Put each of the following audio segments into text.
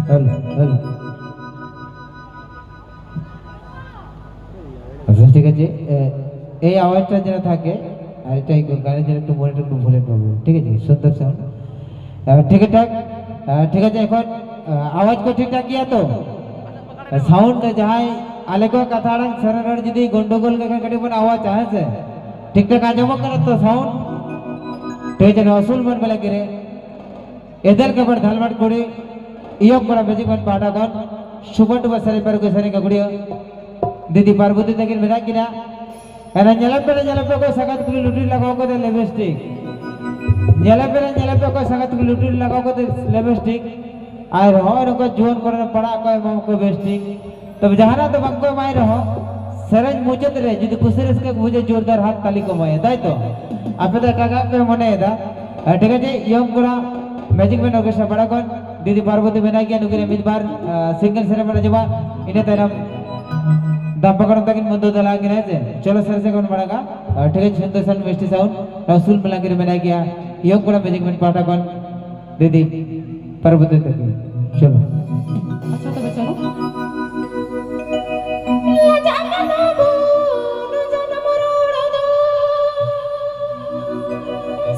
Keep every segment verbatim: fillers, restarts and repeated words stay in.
Hello, hello. আচ্ছা, ঠিক আছে। এ, এই আওয়াজটা যেন থাকে, আর এটাই গানে যেন একটু মনিটর একটু ভুলে পাবো, ঠিক আছে? সুন্দর সাউন্ড। আহ, ঠিকঠাক। আহ, ঠিক আছে, এখন, আহ, ᱟᱣᱟᱡᱽ ᱠᱚ ᱴᱷᱤᱠ ᱴᱷᱟᱠ ᱜᱮᱭᱟ ᱛᱚ? ᱥᱟᱣᱩᱱᱰ ᱨᱮ ᱡᱟᱦᱟᱸᱭ ᱟᱞᱮ ᱠᱚᱣᱟᱜ ᱠᱟᱛᱷᱟ ᱟᱲᱟᱝ ᱥᱮᱨᱮᱧ ᱨᱚᱲ ᱡᱩᱫᱤ ᱜᱚᱱᱰᱚᱜᱳᱞ ᱜᱮ ᱠᱷᱟᱱ ᱠᱟᱹᱴᱤᱡ ᱵᱚᱱ ᱟᱣᱟᱡᱟ, ᱦᱮᱸ ᱥᱮ? ᱴᱷᱤᱠ ᱴᱷᱟᱠ ᱟᱸᱡᱚᱢᱚᱜ ᱠᱟᱱᱟ ᱛᱚ ᱥᱟᱣᱩᱱᱰ? ᱴᱷᱤᱠ ᱟᱪᱷᱮ, ᱱᱚᱣᱟ ᱩᱥᱩᱞ ᱢᱚᱱ ᱢᱮᱞᱟ ᱜᱤᱨᱮ ᱮᱫᱮᱞ ᱠᱟᱯᱟᱲ ᱫᱷᱟᱞᱢᱟᱴ ᱠᱩᱲᱤ, ᱤᱭᱚᱝ ᱠᱚᱲᱟ ᱢᱮᱡᱤᱠ ᱢᱮᱱ ᱯᱟᱦᱴᱟ ᱠᱷᱚᱱ ᱥᱩᱵᱷᱟᱱ ᱴᱩᱵᱟ ᱥᱮᱨᱮᱧ ᱯᱟᱹᱨᱩᱠᱷᱤᱭᱟᱹ ᱥᱮᱨᱮᱧ ᱜᱟᱹᱠᱷᱩᱲᱤᱭᱟᱹ ᱫᱤᱫᱤ ᱯᱟᱨᱵᱚᱛᱤ ᱛᱟᱹᱠᱤᱱ ᱢᱮᱱᱟᱜ ᱠᱤᱱᱟ᱾ ᱮᱱᱟ ᱧᱮᱞᱚᱜ ᱠᱟᱱᱟ, ᱧᱮᱞᱚᱜ ᱠᱟᱱᱟ ᱚᱠᱚᱭ ᱥᱟᱸᱜᱟᱛ ᱠᱩᱲᱤ ᱞᱩᱴᱩᱨ ᱞᱟᱜᱟᱣ ᱠᱟᱛᱮ ᱞᱤᱯᱤᱥᱴᱤᱠ᱾ ᱧᱮᱞᱚᱜ ᱠᱟᱱᱟ, ᱧᱮᱞᱚᱜ ᱠᱟᱱᱟ ᱚᱠᱚᱭ ᱥᱟᱸᱜᱟᱛ ᱠᱩᱲᱤ ᱞᱩᱴᱩᱨ ᱞᱟᱜᱟᱣ ᱠᱟᱛᱮ ᱞᱤᱯᱤᱥᱴᱤᱠ᱾ ᱟᱨ ᱦᱚᱸᱜᱼᱚᱭ ᱱᱚᱝᱠᱟ ᱡᱩᱣᱟᱹᱱ ᱠᱚᱲᱟ ᱨᱮᱱ ᱯᱟᱲᱟᱜ ᱠᱚ ᱮᱢᱟ ᱠᱚ ᱵᱮᱥᱴᱷᱤᱠ᱾ ᱛᱚᱵᱮ ᱡᱟᱦᱟᱱᱟᱜ ᱫᱚ ᱵᱟᱝ ᱠᱚ ᱮᱢᱟᱭ ᱨᱮᱦᱚᱸ, ᱥᱮᱨᱮᱧ ᱢᱩᱪᱟᱹᱫ ᱨᱮ ᱡᱩᱫᱤ ᱠᱩᱥᱤ ᱨᱟᱹᱥᱠᱟᱹ ᱠᱚ ᱵᱩᱡᱷᱟᱹᱣ, ᱡᱳᱨᱫᱟᱨ ᱦᱟᱛ ᱛᱟᱞᱤ ᱠᱚ ᱮᱢᱟᱭᱟ, ᱛᱟᱭ ᱛᱚ? ᱟᱯᱮ ᱫᱚ ᱮᱴᱟᱜᱟᱜ ᱯᱮ ᱢᱚᱱᱮᱭᱮᱫᱟ᱾ ᱟᱨ ᱴᱷᱤᱠ ᱟᱪᱷᱮ, ᱤᱭᱚᱝ ᱠᱚᱲᱟ ᱢᱮᱡᱤᱠ ᱢᱮᱱ ᱚᱨᱠᱮᱥᱴᱨᱟ ᱯᱟᱲᱟ ᱠᱷᱚᱱ ᱫᱤᱫᱤ ᱯᱟᱨᱵᱚᱛᱤ ᱢᱮᱱᱟᱭ ᱜᱮᱭᱟ, ᱱᱩᱠᱤᱱ ᱢᱤᱫ ᱵᱟᱨ, ᱟ, ᱥᱤᱝᱜᱮᱞ ᱥᱮᱨᱮᱧ ᱵᱚᱱ ᱟᱸᱡᱚᱢᱟ, ᱤᱱᱟᱹ ᱛᱟᱭᱱᱚᱢ ᱫᱟᱢᱯᱟ ᱠᱟᱨᱚᱱ ᱛᱟᱹᱠᱤᱱ ᱢᱩᱫᱟᱹ ᱫᱟᱞᱟ ᱠᱤᱱ, ᱦᱮᱸ ᱥᱮ? ᱪᱚᱞᱚ ᱥᱮᱨᱮᱧ ᱥᱮᱫ ᱵᱚᱱ ᱢᱟᱲᱟᱝᱟ᱾ ᱟᱨ ᱴᱷᱤᱠ ᱟᱪᱷᱮ, ᱥᱩᱱᱫᱚᱨ ᱥᱟᱱ ᱢᱤᱥᱴᱤ ᱥᱟᱣᱩᱱᱰ, ᱨᱟᱥᱩᱞ ᱢᱮᱞᱟ ᱜᱤᱨᱤ ᱢᱮᱱᱟᱭ ᱜᱮᱭᱟ, ᱤᱭᱚᱝ ᱠᱚᱲᱟ ᱢᱮᱡᱤᱠ ᱢᱮᱱ ᱯᱟᱦᱴᱟ ᱠᱷᱚᱱ ᱫᱤᱫᱤ ᱯᱟᱨᱵᱚᱛᱤ ᱛᱟᱹᱠᱤᱱ᱾ ᱪᱚᱞᱚ᱾ ᱟᱪᱪᱷᱟ, ᱛᱚᱵᱮ ᱪᱚᱞᱚ᱾ ᱞᱟᱡᱟᱜ ᱠᱟᱱᱟ ᱵᱚᱱ ᱡᱟᱱᱟᱢ ᱨᱚᱲ ᱫᱚ,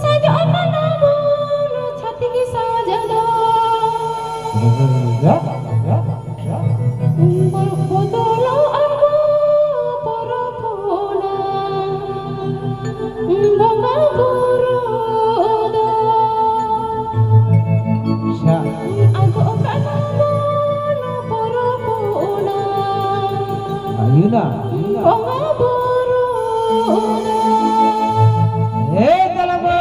ᱥᱟᱡᱚᱜ ᱠᱟᱱᱟ ᱵᱚᱱ ᱪᱷᱟᱹᱛᱤᱠ ᱥᱟᱡ ᱫᱚ᱾ ᱵᱚᱨᱯᱷᱚ ᱫᱚᱞᱚᱜ ᱟᱬᱜᱚ ᱯᱚᱨᱚᱵᱽ ᱚᱱᱟ᱾ ᱵᱚᱸᱜᱟ ᱵᱩᱨᱩ ᱫᱚ ᱟᱪᱪᱷᱟ᱾ ᱟᱫᱚᱜ ᱠᱟᱱᱟ ᱵᱚᱱ ᱯᱚᱨᱚᱵᱽ ᱚᱱᱟ᱾ ᱟᱭᱩᱱᱟ᱾ ᱵᱚᱸᱜᱟ ᱵᱩᱨᱩ ᱫᱚ᱾ ᱦᱮ ᱛᱟᱞᱟᱢᱟ᱾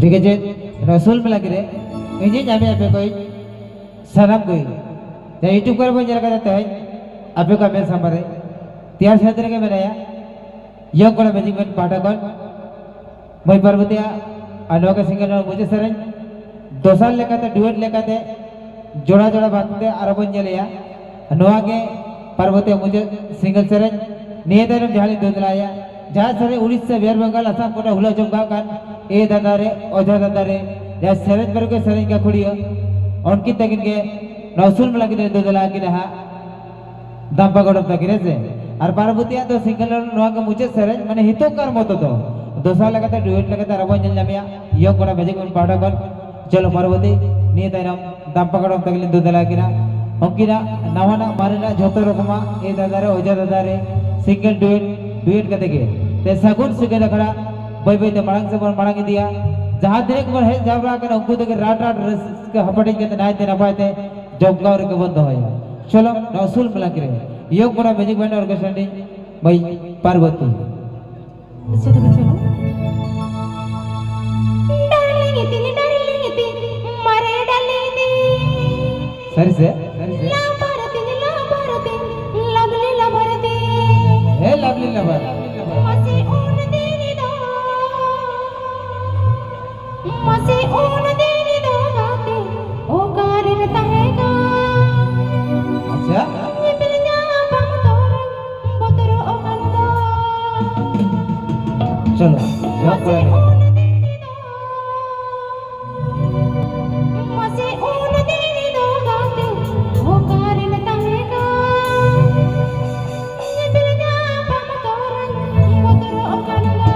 ᱴᱷᱤᱠ ᱟᱪᱷᱮ, ᱨᱚᱥᱩᱞ ᱢᱮᱞᱟ ᱜᱤᱨᱮ ᱤᱧᱤᱧ ᱧᱟᱢᱮ ᱟᱯᱮ ᱠᱚ ᱥᱟᱱᱟᱢ ᱠᱚ ᱡᱟᱦᱟᱸ YouTube ᱠᱚᱨᱮ ᱵᱚᱱ ᱧᱮᱞ ᱠᱟᱫᱟ ᱛᱮᱦᱮᱧ ᱟᱯᱮ ᱠᱚ ᱢᱮᱫ ᱥᱟᱢᱟᱝ ᱨᱮ ᱛᱮᱭᱟᱨ ᱥᱟᱹᱛ ᱨᱮᱜᱮ ᱢᱮᱱᱟᱭᱟ᱾ ᱤᱭᱚᱝ ᱠᱚᱲᱟ ᱢᱮᱡᱤᱠ ᱢᱮᱱ ᱯᱟᱦᱴᱟ ᱠᱷᱚᱱ ᱢᱟᱹᱭ ᱯᱟᱨᱵᱚᱛᱤᱭᱟᱜ ᱟᱨ ᱱᱚᱣᱟ ᱜᱮ ᱥᱤᱝᱜᱮᱞ ᱱᱚᱣᱟ ᱢᱩᱪᱟᱹᱫ ᱥᱮᱨᱮᱧ ᱫᱚᱥᱟᱨ ᱞᱮᱠᱟᱛᱮ ᱰᱩᱭᱮᱴ ᱞᱮᱠᱟᱛᱮ ᱡᱚᱲᱟ ᱡᱚᱲᱟ ᱵᱷᱟᱵᱛᱮ ᱟᱨᱚ ᱵᱚᱱ ᱧᱮᱞᱮᱭᱟ᱾ ᱱᱚᱣᱟ ᱜᱮ ᱯᱟᱨᱵᱚᱛᱤᱭᱟᱜ ᱢᱩᱪᱟᱹᱫ ᱥᱤᱝᱜᱮᱞ ᱥᱮᱨᱮᱧ᱾ ᱱᱤᱭᱟᱹ ᱛᱟᱭᱱᱚᱢ ᱡᱟᱦᱟᱸ ᱞᱤᱧ ᱫᱩᱫᱞᱟᱭᱟ, ᱡᱟᱦᱟᱸ ᱥᱮᱨᱮᱧ ᱩᱲᱤᱥᱥᱟ, ᱵᱤᱦᱟᱨ, ᱵᱮᱝᱜᱚᱞ, ᱟᱥᱟᱢ ᱜᱚᱴᱟ ᱦᱩᱞᱟᱹ ᱡᱚᱢ ᱠᱟᱜ ᱠᱟᱱ ᱮ ᱫᱟᱫᱟ ᱨᱮ, ᱚᱡᱷᱟ ᱫᱟᱫᱟ ᱨᱮ, ᱡᱟᱦᱟᱸ ᱥᱮᱨᱮᱧ ᱵᱟᱨᱩ ᱜᱮ ᱥᱮᱨᱮᱧ ᱜᱟᱹᱠᱷᱩᱲᱤᱭᱟᱹ, ᱩᱱᱠᱤᱱ ᱛᱟᱹᱠᱤᱱ ᱜᱮ ᱱᱚᱣᱟ ᱩᱥᱩᱞ ᱢᱮᱞᱟ ᱠᱤᱱ ᱫᱩᱫᱞᱟ ᱠᱤᱱᱟ ᱦᱟᱸᱜ᱾ ᱫᱟᱢᱯᱟ ᱜᱚᱲᱚᱢ ᱛᱟᱹᱠᱤᱱ, ᱦᱮᱸ ᱥᱮ? ᱟᱨ ᱯᱟᱨᱵᱚᱛᱤᱭᱟᱜ ᱫᱚ ᱥᱤᱝᱜᱮᱞ ᱱᱚᱣᱟ ᱜᱮ ᱢᱩᱪᱟᱹᱫ ᱥᱮᱨᱮᱧ, ᱢᱟᱱᱮ ᱦᱤᱛᱚᱜ ᱠᱟᱨ ᱢᱚᱛᱚ ᱫᱚ᱾ ᱫᱚᱥᱟᱨ ᱞᱮᱠᱟᱛᱮ ᱰᱩᱭᱮᱴ ᱞᱮᱠᱟᱛᱮ ᱟᱨᱚ ᱵᱚᱱ ᱧᱮᱞ ᱧᱟᱢᱮᱭᱟ ᱤᱭᱚᱝ ᱠᱚᱲᱟ ᱢᱮᱡᱤᱠ ᱢᱮᱱ ᱯᱟᱦᱴᱟ ᱠᱷᱚᱱ᱾ ᱪᱚᱞᱚ ᱯᱟᱨᱵᱚᱛᱤ, ᱱᱤᱭᱟᱹ ᱛᱟᱭᱱᱚᱢ ᱫᱟᱢᱯᱟ ᱜᱚᱲᱚᱢ ᱛᱟᱹᱠᱤᱱ ᱞᱤᱧ ᱫᱩᱫᱟᱞᱟ ᱠᱤᱱᱟ᱾ ᱩᱱᱠᱤᱱᱟᱜ ᱱᱟᱣᱟᱱᱟᱜ ᱢᱟᱨᱮᱱᱟᱜ ᱡᱷᱚᱛᱚ ᱨᱚᱠᱚᱢᱟᱜ ᱮ ᱫᱟᱫᱟ ᱨᱮ ᱚᱡᱷᱟ ᱫᱟᱫᱟ ᱨᱮ ᱥᱤᱝᱜᱮᱞ ᱰᱩᱭᱮᱴ, ᱰᱩᱭᱮᱴ ᱠᱟᱛᱮ ᱜᱮ ᱛᱮ ᱥᱟᱹᱜᱩᱱ ᱥᱤᱸᱜᱟᱹᱲ ᱟᱠᱷᱲᱟ ᱵᱟᱹᱭ ᱵᱟᱹᱭ ᱛᱮ ᱢᱟᱲᱟᱝ ᱥᱮᱫ ᱵᱚᱱ ᱢᱟᱲᱟᱝ ᱤᱫᱤᱭᱟ᱾ ᱡᱟᱦᱟᱸ ᱛᱤᱱᱟᱹᱜ ᱵᱚᱱ ᱦᱮᱡ ᱡᱟᱣᱨᱟ ᱟᱠᱟᱱᱟ ᱩᱱᱠᱩ ᱛᱮᱜᱮ ᱨᱟᱴ ᱨᱟᱴ ᱨᱟᱹᱥᱠᱟᱹ ᱦᱟᱯᱟᱴᱤᱧ ᱠᱟᱛᱮ ᱱᱟᱭᱛᱮ ᱱᱟᱯᱟᱭ ᱛᱮ ᱡᱚᱢᱠᱟᱣ ᱨᱮᱜᱮ ᱵᱚᱱ ᱫᱚᱦᱚᱭᱟ᱾ ᱪᱚᱞᱚ, ᱱᱚᱣᱟ ᱩᱥᱩᱞ ᱢᱮᱞᱟ ᱜᱤᱨᱟᱹ ᱤᱭᱚᱝ ᱠᱚᱲᱟ ᱢᱮᱡᱤᱠ ᱵᱮᱱᱰ ᱚᱨᱠᱮᱥᱴᱨᱟ ᱨᱤᱱᱤᱡ ᱢᱟᱹᱭ ᱯᱟᱨᱵᱚᱛᱤ᱾ ᱟᱪᱪᱷᱟ, ᱛᱚᱵᱮ ᱪᱚᱞᱚ᱾ ᱰᱟᱨᱞᱤᱝ ᱛᱤᱧ, ᱰᱟᱨᱞᱤᱝ ᱛᱤᱧ, ᱢᱟᱨᱮ ᱰᱟᱨᱞᱤᱝ ᱛᱤᱧ᱾ ᱥᱟᱹᱨᱤ ᱥᱮ? ᱥᱟᱹᱨᱤ ᱥᱮ? ᱞᱟᱵᱷᱟᱨ ᱛᱤᱧ, ᱞᱟᱵᱷᱟᱨ ᱛᱤᱧ, ᱞᱟᱵᱷᱞᱤ ᱞᱟᱵᱷᱟᱨ ᱛᱤᱧ᱾ ᱦᱮ ᱞᱟᱵᱷᱞᱤ ᱞᱟᱵᱷᱟᱨ᱾ ᱢᱟᱥᱮ ᱩᱱ ᱫᱤᱱ ᱫᱚ ᱢᱟᱥᱮ ᱩᱱ ᱫᱤᱱ ᱫᱚ ᱜᱟᱛᱮ ᱚᱠᱟᱨᱮᱢ ᱛᱟᱦᱮᱸ ᱠᱟᱱ? ᱟᱪᱪᱷᱟ᱾ ᱧᱮᱯᱮᱞ ᱧᱟᱯᱟᱢ ᱛᱚᱨᱟᱧ ᱵᱚᱛᱚᱨᱚᱜ ᱠᱟᱱ ᱫᱚ᱾ ᱪᱚᱞᱚ, ᱡᱚᱦᱟᱨ ᱢᱟᱥᱮ ᱠᱚᱲᱟ᱾ ᱩᱱ ᱫᱤᱱ ᱫᱚ, ᱢᱟᱥᱮ ᱩᱱ ᱫᱤᱱ ᱫᱚ ᱜᱟᱛᱮ ᱚᱠᱟᱨᱮᱢ ᱛᱟᱦᱮᱸ ᱠᱟᱱ? ᱧᱮᱯᱮᱞ ᱧᱟᱯᱟᱢ ᱛᱚᱨᱟᱧ ᱵᱚᱛᱚᱨᱚᱜ ᱠᱟᱱ ᱫᱚ᱾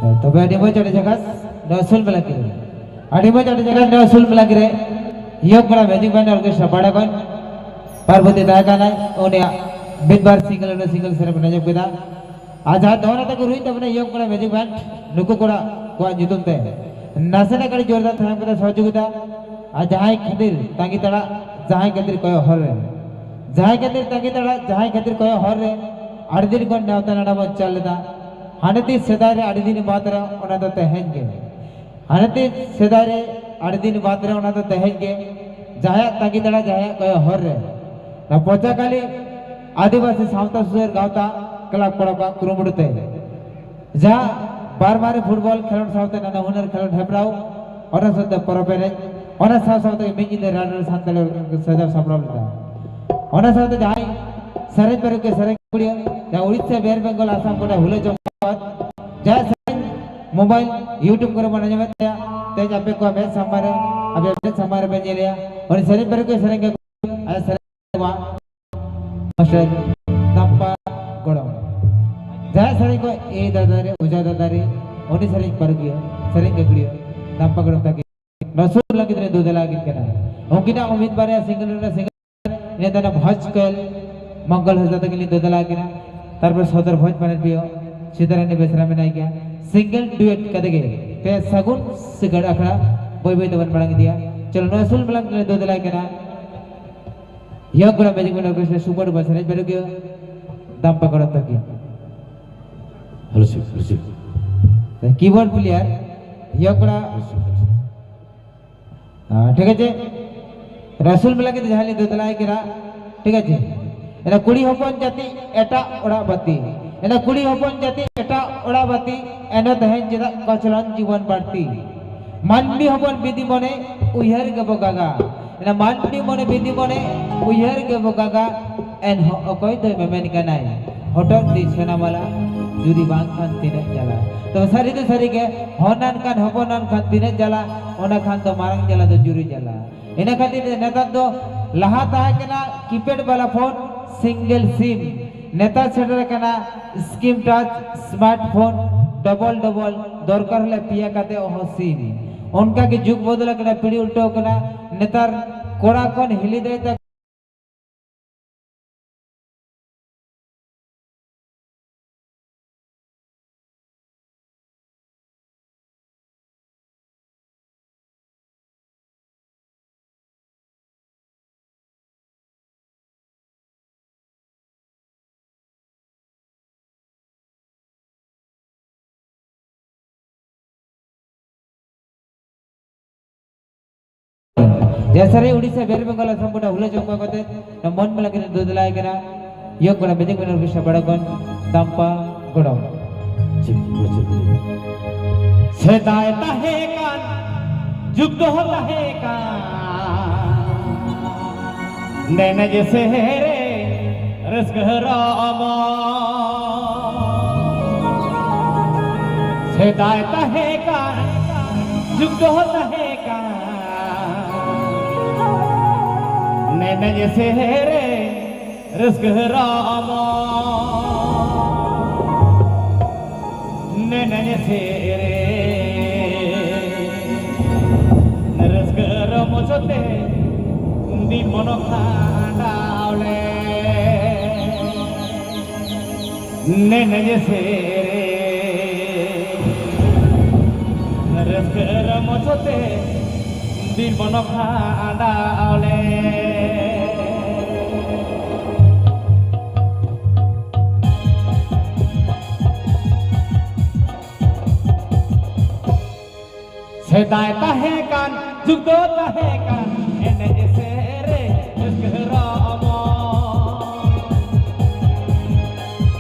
ᱛᱚᱵᱮ ᱟᱹᱰᱤ ᱢᱚᱡᱽ, ᱟᱹᱰᱤ ᱡᱟᱠᱟᱥ ᱱᱚᱣᱟ ᱥᱩᱞ ᱢᱮᱞᱟ ᱜᱤᱨᱟᱹ᱾ ᱟᱹᱰᱤ ᱢᱚᱡᱽ, ᱟᱹᱰᱤ ᱡᱟᱠᱟᱥ ᱱᱚᱣᱟ ᱥᱩᱞ ᱢᱮᱞᱟ ᱜᱤᱨᱟᱹ᱾ ᱤᱭᱚᱝ ᱠᱚᱲᱟ ᱢᱮᱡᱤᱠ ᱵᱮᱱᱰ ᱚᱨᱠᱮᱥᱴᱨᱟ ᱯᱟᱲᱟ ᱠᱷᱚᱱ ᱯᱟᱨᱵᱚᱛᱤ ᱛᱟᱦᱮᱸ ᱠᱟᱱᱟᱭ, ᱩᱱᱤᱭᱟᱜ ᱢᱤᱫ ᱵᱟᱨ ᱥᱤᱝᱜᱮᱞ, ᱚᱱᱟ ᱥᱤᱝᱜᱮᱞ ᱥᱮᱨᱮᱧ ᱵᱚᱱ ᱟᱸᱡᱚᱢ ᱠᱮᱫᱟ᱾ ᱟᱨ ᱡᱟᱦᱟᱸ ᱫᱚᱦᱚ ᱠᱟᱛᱮ ᱠᱚ ᱨᱩᱭᱮᱫ ᱛᱟᱵᱚᱱᱟ ᱤᱭᱚᱝ ᱠᱚᱲᱟ ᱢᱮᱡᱤᱠ ᱵᱮᱱᱰ, ᱱᱩᱠᱩ ᱠᱚᱲᱟ ᱠᱚᱣᱟᱜ ᱧᱩᱛᱩᱢ ᱛᱮ ᱱᱟᱥᱮᱱᱟᱜ ᱠᱟᱹᱴᱤᱡ ᱡᱳᱨᱫᱟᱨ ᱛᱟᱦᱮᱸ ᱠᱟᱱᱟ ᱥᱚᱦᱚᱡᱳᱜᱤᱛᱟ᱾ ᱟᱨ ᱡᱟᱦᱟᱸᱭ ᱠᱷᱟᱹᱛᱤᱨ ᱛᱟᱺᱜᱤ ᱛᱟᱲᱟᱜ, ᱡᱟᱦᱟᱸᱭ ᱠᱷᱟᱹᱛᱤᱨ ᱠᱚᱭᱚᱜ ᱦᱚᱨ ᱨᱮ, ᱡᱟᱦᱟᱸᱭ ᱠᱷᱟᱹᱛᱤᱨ ᱛᱟᱺᱜᱤ ᱛᱟᱲᱟᱜ, ᱡᱟᱦᱟᱸᱭ ᱠᱷᱟᱹᱛᱤᱨ ᱠᱚᱭᱚᱜ ᱦᱚᱨ ᱨᱮ, ᱟᱹᱰᱤ ᱫᱤᱱ ᱠᱷᱚᱱ ᱱᱮᱣᱛᱟ ᱱᱮᱰᱟ ᱵᱚᱱ ᱪᱟᱞ ᱞᱮᱫᱟ᱾ ᱦᱟᱱᱮ ᱛᱤᱥ ᱥᱮᱫᱟᱭ ᱨᱮ ᱟᱹᱰᱤ ᱫᱤᱱ ᱵᱟᱫᱽ ᱨᱮ ᱚᱱᱟ ᱫᱚ ᱛᱮᱦᱮᱧ ᱜᱮ᱾ ᱦᱟᱱᱮ ᱛᱤᱥ ᱥᱮᱫᱟᱭ ᱨᱮ ᱟᱹᱰᱤ ᱫᱤᱱ ᱵᱟᱫᱽ ᱨᱮ ᱚᱱᱟ ᱫᱚ ᱛᱮᱦᱮᱧ ᱜᱮ᱾ ᱡᱟᱦᱟᱸᱭᱟᱜ ᱛᱟᱺᱜᱤ ᱛᱟᱲᱟᱜ, ᱡᱟᱦᱟᱸᱭᱟᱜ ᱠᱚᱭᱚᱜ ᱦᱚᱨ ᱨᱮ᱾ ᱱᱚᱣᱟ ᱯᱚᱪᱟᱠᱟᱞᱤ ᱟᱹᱫᱤᱵᱟᱹᱥᱤ ᱥᱟᱶᱛᱟ ᱥᱩᱥᱟᱹᱨ ᱜᱟᱶᱛᱟ ᱠᱞᱟᱵᱽ ᱠᱚᱲᱟ ᱠᱚᱣᱟᱜ ᱠᱩᱨᱩᱢᱩᱴᱩ ᱛᱮ ᱡᱟᱦᱟᱸ ᱵᱟᱨ ᱢᱟᱨᱮ ᱯᱷᱩᱴᱵᱚᱞ ᱠᱷᱮᱞᱳᱰ ᱥᱟᱶᱛᱮ ᱱᱟᱱᱟ ᱦᱩᱱᱟᱹᱨ ᱠᱷᱮᱞᱳᱰ ᱦᱮᱯᱨᱟᱣ, ᱚᱱᱟ ᱥᱟᱶᱛᱮ ᱯᱚᱨᱚᱵᱽ ᱮᱱᱮᱡ, ᱚᱱᱟ ᱥᱟᱶ ᱥᱟᱶᱛᱮ ᱢᱤᱫ ᱧᱤᱫᱟᱹ ᱨᱟᱱ ᱨᱮ ᱥᱟᱱᱛᱟᱲ ᱥᱟᱡᱟᱣ ᱥᱟᱯᱲᱟᱣ ᱞᱮᱫᱟ᱾ ᱚᱱᱟ ᱥᱟᱶᱛᱮ ᱡᱟᱦᱟᱸᱭ ᱥᱮᱨᱮᱧ ᱯᱟᱹᱨᱩᱠᱷᱤᱭᱟᱹ ᱥᱮᱨᱮᱧ ᱠᱩᱲᱤᱭᱟᱹ, ᱡᱟᱦᱟᱸ ᱩᱲᱤᱥᱥᱟ, ᱵᱮᱨ ᱵᱮᱝᱜᱚᱞ, ᱟᱥᱟᱢ ᱠᱚᱨᱮ ᱦᱩᱞᱟᱹ ᱡᱚᱢ ᱠᱟᱛᱮ ᱡᱟᱦᱟᱸᱭ ᱥᱮᱨᱮᱧ ᱢᱳᱵᱟᱭᱤᱞ, YouTube ᱠᱚᱨᱮ ᱵᱚᱱ ᱟᱸᱡᱚᱢᱮᱫ ᱛᱟᱭᱟ, ᱛᱮᱦᱮᱧ ᱟᱯᱮ ᱠᱚᱣᱟᱜ ᱢᱮᱫ ᱥᱟᱢᱟᱝ ᱨᱮ, ᱟᱯᱮ ᱢᱮᱫ ᱥᱟᱢᱟᱝ ᱨᱮ ᱵᱮᱱ ᱧᱮᱞᱮᱭᱟ᱾ ᱩᱱᱤ ᱥᱮᱨᱮᱧ ᱯᱟᱹᱨᱩᱠᱷᱤᱭᱟᱹ ᱥᱮᱨᱮᱧ ᱠᱩᱲᱤᱭᱟᱹ, ᱟᱡ ᱥᱮᱨᱮᱧ ᱱᱚᱣᱟ ᱢᱟᱥᱴᱟᱨ ᱫᱟᱢᱯᱟ ᱜᱚᱲᱚᱢ᱾ ᱡᱟᱦᱟᱸᱭ ᱥᱮᱨᱮᱧ ᱠᱚ ᱮ ᱫᱟᱫᱟ ᱨᱮ, ᱚᱡᱷᱟ ᱫᱟᱫᱟ ᱨᱮ, ᱩᱱᱤ ᱥᱮᱨᱮᱧ ᱯᱟᱹᱨᱩᱠᱷᱤᱭᱟᱹ, ᱥᱮᱨᱮᱧ ᱜᱟᱹᱠᱷᱩᱲᱤᱭᱟᱹ ᱫᱟᱢᱯᱟ ᱜᱚᱲᱚᱢ ᱛᱟᱹᱠᱤᱱ᱾ ᱱᱚᱣᱟ ᱥᱩᱨ ᱞᱟᱹᱜᱤᱫ ᱨᱮ ᱫᱩᱫᱟᱞᱟ ᱟᱹᱠᱤᱱ ᱠᱟᱱᱟ᱾ ᱩᱱᱠᱤᱱᱟᱜ ᱦᱚᱸ ᱢᱤᱫ ᱵᱟᱨᱭᱟ ᱥᱤᱝᱜᱮᱞ ᱨᱮᱱᱟᱜ ᱥᱤᱝᱜᱮᱞ, ᱤᱱᱟᱹ ᱛᱟᱭᱱᱚᱢ ᱵᱷᱚᱡᱽ ᱠᱚᱭᱮᱞ ᱢᱚᱝᱜᱚᱞ ᱦᱟᱸᱥᱫᱟ ᱛᱟᱹᱠᱤᱱ ᱞᱤᱧ ᱫᱩᱫᱟᱞᱟ ᱟᱹᱠᱤᱱᱟ᱾ ᱛᱟᱨᱯᱚᱨ ᱥᱚᱫᱚᱨ ᱵᱷᱚᱡᱽ ᱯᱟᱱᱮᱨ ᱯᱤᱭᱳ ᱥᱤᱛᱟᱨᱟᱱᱤ ᱵᱮᱥᱨᱟ ᱢᱮᱱᱟᱭ ᱜᱮᱭᱟ᱾ ᱥᱤᱝᱜᱮᱞ ᱰᱩᱭᱮᱴ ᱠᱟᱛᱮ ᱜᱮ ᱯᱮ ᱥᱟᱹᱜᱩᱱ ᱥᱤᱸᱜᱟᱹᱲ ᱟᱠᱷᱲᱟ ᱵᱟᱹᱭ ᱵᱟᱹᱭ ᱛᱮᱵᱚᱱ ᱢᱟᱲᱟᱝ ᱤᱫᱤᱭᱟ᱾ ᱪᱚᱞᱚ, ᱱᱚᱣᱟ ᱥᱩᱨ ᱢᱟᱲᱟᱝ ᱨᱮ ᱫᱩᱫᱟᱞᱟ ᱟᱹᱠᱤᱱᱟ᱾ ᱤᱭᱚᱝ ᱠᱚᱲᱟ magic band orchestra super duper ᱥᱮᱨᱮᱧ ᱯᱟᱹᱨᱩᱠᱷᱤᱭᱟᱹ ᱫᱟᱢᱯᱟ ᱜᱚᱲᱚᱢ ᱛᱟᱹᱠᱤᱱ᱾ ᱦᱮᱞᱳ ᱥᱤ, ᱦᱮᱞᱳ ᱥᱤ᱾ ᱠᱤᱵᱳᱨᱰ ᱯᱞᱮᱭᱟᱨ ᱤᱭᱚᱝ ᱠᱚᱲᱟ᱾ ᱦᱮᱞᱳ ᱥᱤ, ᱦᱮᱞᱳ ᱥᱤ᱾ ᱦᱮᱸ, ᱴᱷᱤᱠ ᱟᱪᱷᱮ᱾ ᱨᱟᱥᱩᱞ ᱢᱮᱞᱟ ᱠᱤᱱ ᱡᱟᱦᱟᱸ ᱞᱤᱧ ᱫᱩᱫᱞᱟᱭ ᱠᱟᱱᱟ, ᱴᱷᱤᱠ ᱟᱪᱷᱮ᱾ ᱮᱱᱟ ᱠᱩᱲᱤ ᱦᱚᱯᱚᱱ ᱡᱟᱹᱛᱤ ᱮᱴᱟᱜ ᱚᱲᱟᱜ ᱵᱟᱹᱛᱤ, ᱮᱱᱟ ᱠᱩᱲᱤ ᱦᱚᱯᱚᱱ ᱡᱟᱹᱛᱤ ᱮᱴᱟᱜ ᱚᱲᱟᱜ ᱵᱟᱹᱛᱤ, ᱮᱱᱚ ᱛᱮᱦᱮᱧ ᱪᱮᱫᱟᱜ ᱠᱚᱪᱞᱚᱱ ᱡᱤᱵᱚᱱ ᱵᱟᱹᱲᱛᱤ? ᱢᱟᱹᱱᱢᱤ ᱦᱚᱯᱚᱱ ᱵᱤᱫᱤ ᱢᱚᱱᱮ ᱩᱭᱦᱟᱹᱨ ᱜᱮᱵᱚ ᱜᱟᱜᱟ᱾ ᱮᱱᱟ ᱢᱟᱹᱱᱢᱤ ᱢᱚᱱᱮ ᱵᱤᱫᱤ ᱢᱚᱱᱮ ᱩᱭᱦᱟᱹᱨ ᱜᱮᱵᱚ ᱜᱟᱜᱟ᱾ ᱮᱱᱦᱚᱸ ᱚᱠᱚᱭ ᱫᱚᱭ ᱢᱮᱢᱮᱱ ᱠᱟᱱᱟᱭ? ᱦᱚᱴᱚᱜ ᱨᱤᱱᱤᱡ ᱥᱚᱱᱟᱢᱟᱞᱟ ᱡᱩᱫᱤ ᱵᱟᱝ ᱠᱷᱟᱱ ᱛᱤᱱᱟᱹᱜ ᱡᱟᱞᱟ᱾ ᱛᱚ ᱥᱟᱹᱨᱤ ᱫᱚ ᱥᱟᱹᱨᱤ ᱜᱮ, ᱦᱚᱱᱟᱱ ᱠᱷᱟᱱ ᱦᱚᱯᱚᱱᱟᱱ ᱠᱷᱟᱱ ᱛᱤᱱᱟᱹᱜ ᱡᱟᱞᱟ, ᱚᱱᱟ ᱠᱷᱟᱱ ᱫᱚ ᱢᱟᱨᱟᱝ ᱡᱟᱞᱟ ᱫᱚ ᱡᱩᱨᱤ ᱡᱟᱞᱟ᱾ ᱤᱱᱟᱹ ᱠᱷᱟᱹᱛᱤᱨ ᱛᱮ ᱱᱮᱛᱟᱨ ᱫᱚ ᱞᱟᱦᱟ ᱛᱟᱦᱮᱸ ᱠᱟᱱᱟ ᱠᱤᱯᱮᱰ ᱵᱟᱞᱟ ᱯᱷᱳᱱ, ᱥᱤᱝᱜᱮᱞ ᱥᱤᱢ᱾ ᱱᱮᱛᱟᱨ ᱥᱮᱴᱮᱨ ᱟᱠᱟᱱᱟ screen touch smart phone, double double ᱫᱚᱨᱠᱟᱨ ᱦᱚᱞᱮ ᱯᱮᱭᱟ ᱠᱟᱛᱮ ᱚᱦᱚ ᱥᱤᱱ᱾ ᱚᱱᱠᱟ ᱜᱮ ᱡᱩᱜᱽ ᱵᱚᱫᱚᱞ ᱟᱠᱟᱱᱟ, ᱯᱤᱲᱦᱤ ᱩᱞᱴᱟᱹᱣ ᱟᱠᱟᱱᱟ᱾ ᱱᱮᱛᱟᱨ ᱠᱚᱲᱟ ᱠᱷᱚᱱ ᱦᱤᱞᱤ ᱫᱟᱹᱭ ᱛᱟᱠᱚ ᱡᱮ ᱥᱟᱹᱨᱤ ᱩᱰᱤᱥᱟ ᱵᱮᱨ ᱵᱮᱝᱜᱚᱞ ᱟᱥᱟᱢ ᱜᱚᱴᱟ ᱦᱩᱞᱟᱹ ᱪᱚᱢᱠᱟ ᱠᱟᱛᱮ ᱱᱚᱣᱟ ᱢᱚᱱ ᱢᱮᱞᱟ ᱠᱤᱱ ᱫᱩᱫᱞᱟᱭ ᱠᱟᱱᱟ᱾ ᱭᱚᱜ ᱜᱚᱲᱟ ᱵᱮᱡᱤᱝ ᱵᱮᱱᱟᱨ ᱠᱨᱤᱥᱱᱟ ᱵᱟᱲᱟ ᱠᱷᱚᱱ ᱫᱟᱢᱯᱟ ᱜᱚᱲᱚ᱾ ᱥᱮᱫᱟᱭ ᱛᱟᱦᱮᱸ ᱠᱟᱱ ᱡᱩᱜᱽ ᱫᱚᱦᱚ ᱛᱟᱦᱮᱸ ᱠᱟᱱ ᱱᱮᱱᱮᱡ ᱥᱮᱨᱮᱧ ᱨᱟᱹᱥᱠᱟᱹ ᱨᱚᱢᱚᱡᱽ᱾ ᱥᱮᱫᱟᱭ ᱛᱟᱦᱮᱸ ᱠᱟᱱ ᱡᱩᱜᱽ ᱫᱚᱦᱚ ᱛᱟᱦᱮᱸ ᱠᱟᱱ ᱱᱮᱱᱮᱡ ᱥᱮᱨᱮᱧ ᱨᱟᱹᱥᱠᱟᱹ ᱨᱚᱢᱚᱡᱽ᱾ ᱱᱮᱱᱮᱡ ᱥᱮᱨᱮᱧ ᱨᱟᱹᱥᱠᱟᱹ ᱨᱚᱢᱚᱡᱽ ᱛᱮ ᱫᱤᱱ ᱵᱚᱱ ᱠᱷᱟᱸᱰᱟᱣ ᱞᱮ᱾ ᱱᱮᱱᱮᱡ ᱥᱮᱨᱮᱧ ᱨᱟᱹᱥᱠᱟᱹ ᱨᱚᱢᱚᱡᱽ ᱛᱮ ᱫᱤᱱ ᱵᱚᱱ ᱠᱷᱟᱸᱰᱟᱣ ᱞᱮ᱾ ᱥᱮᱫᱟᱭ ᱛᱟᱦᱮᱸ ᱠᱟᱱ ᱡᱩᱜᱽ ᱫᱚ ᱛᱟᱦᱮᱸ ᱠᱟᱱ ᱮᱱᱮᱡ ᱥᱮᱨᱮᱧ ᱨᱟᱹᱥᱠᱟᱹ ᱨᱚᱢᱚᱡᱽ᱾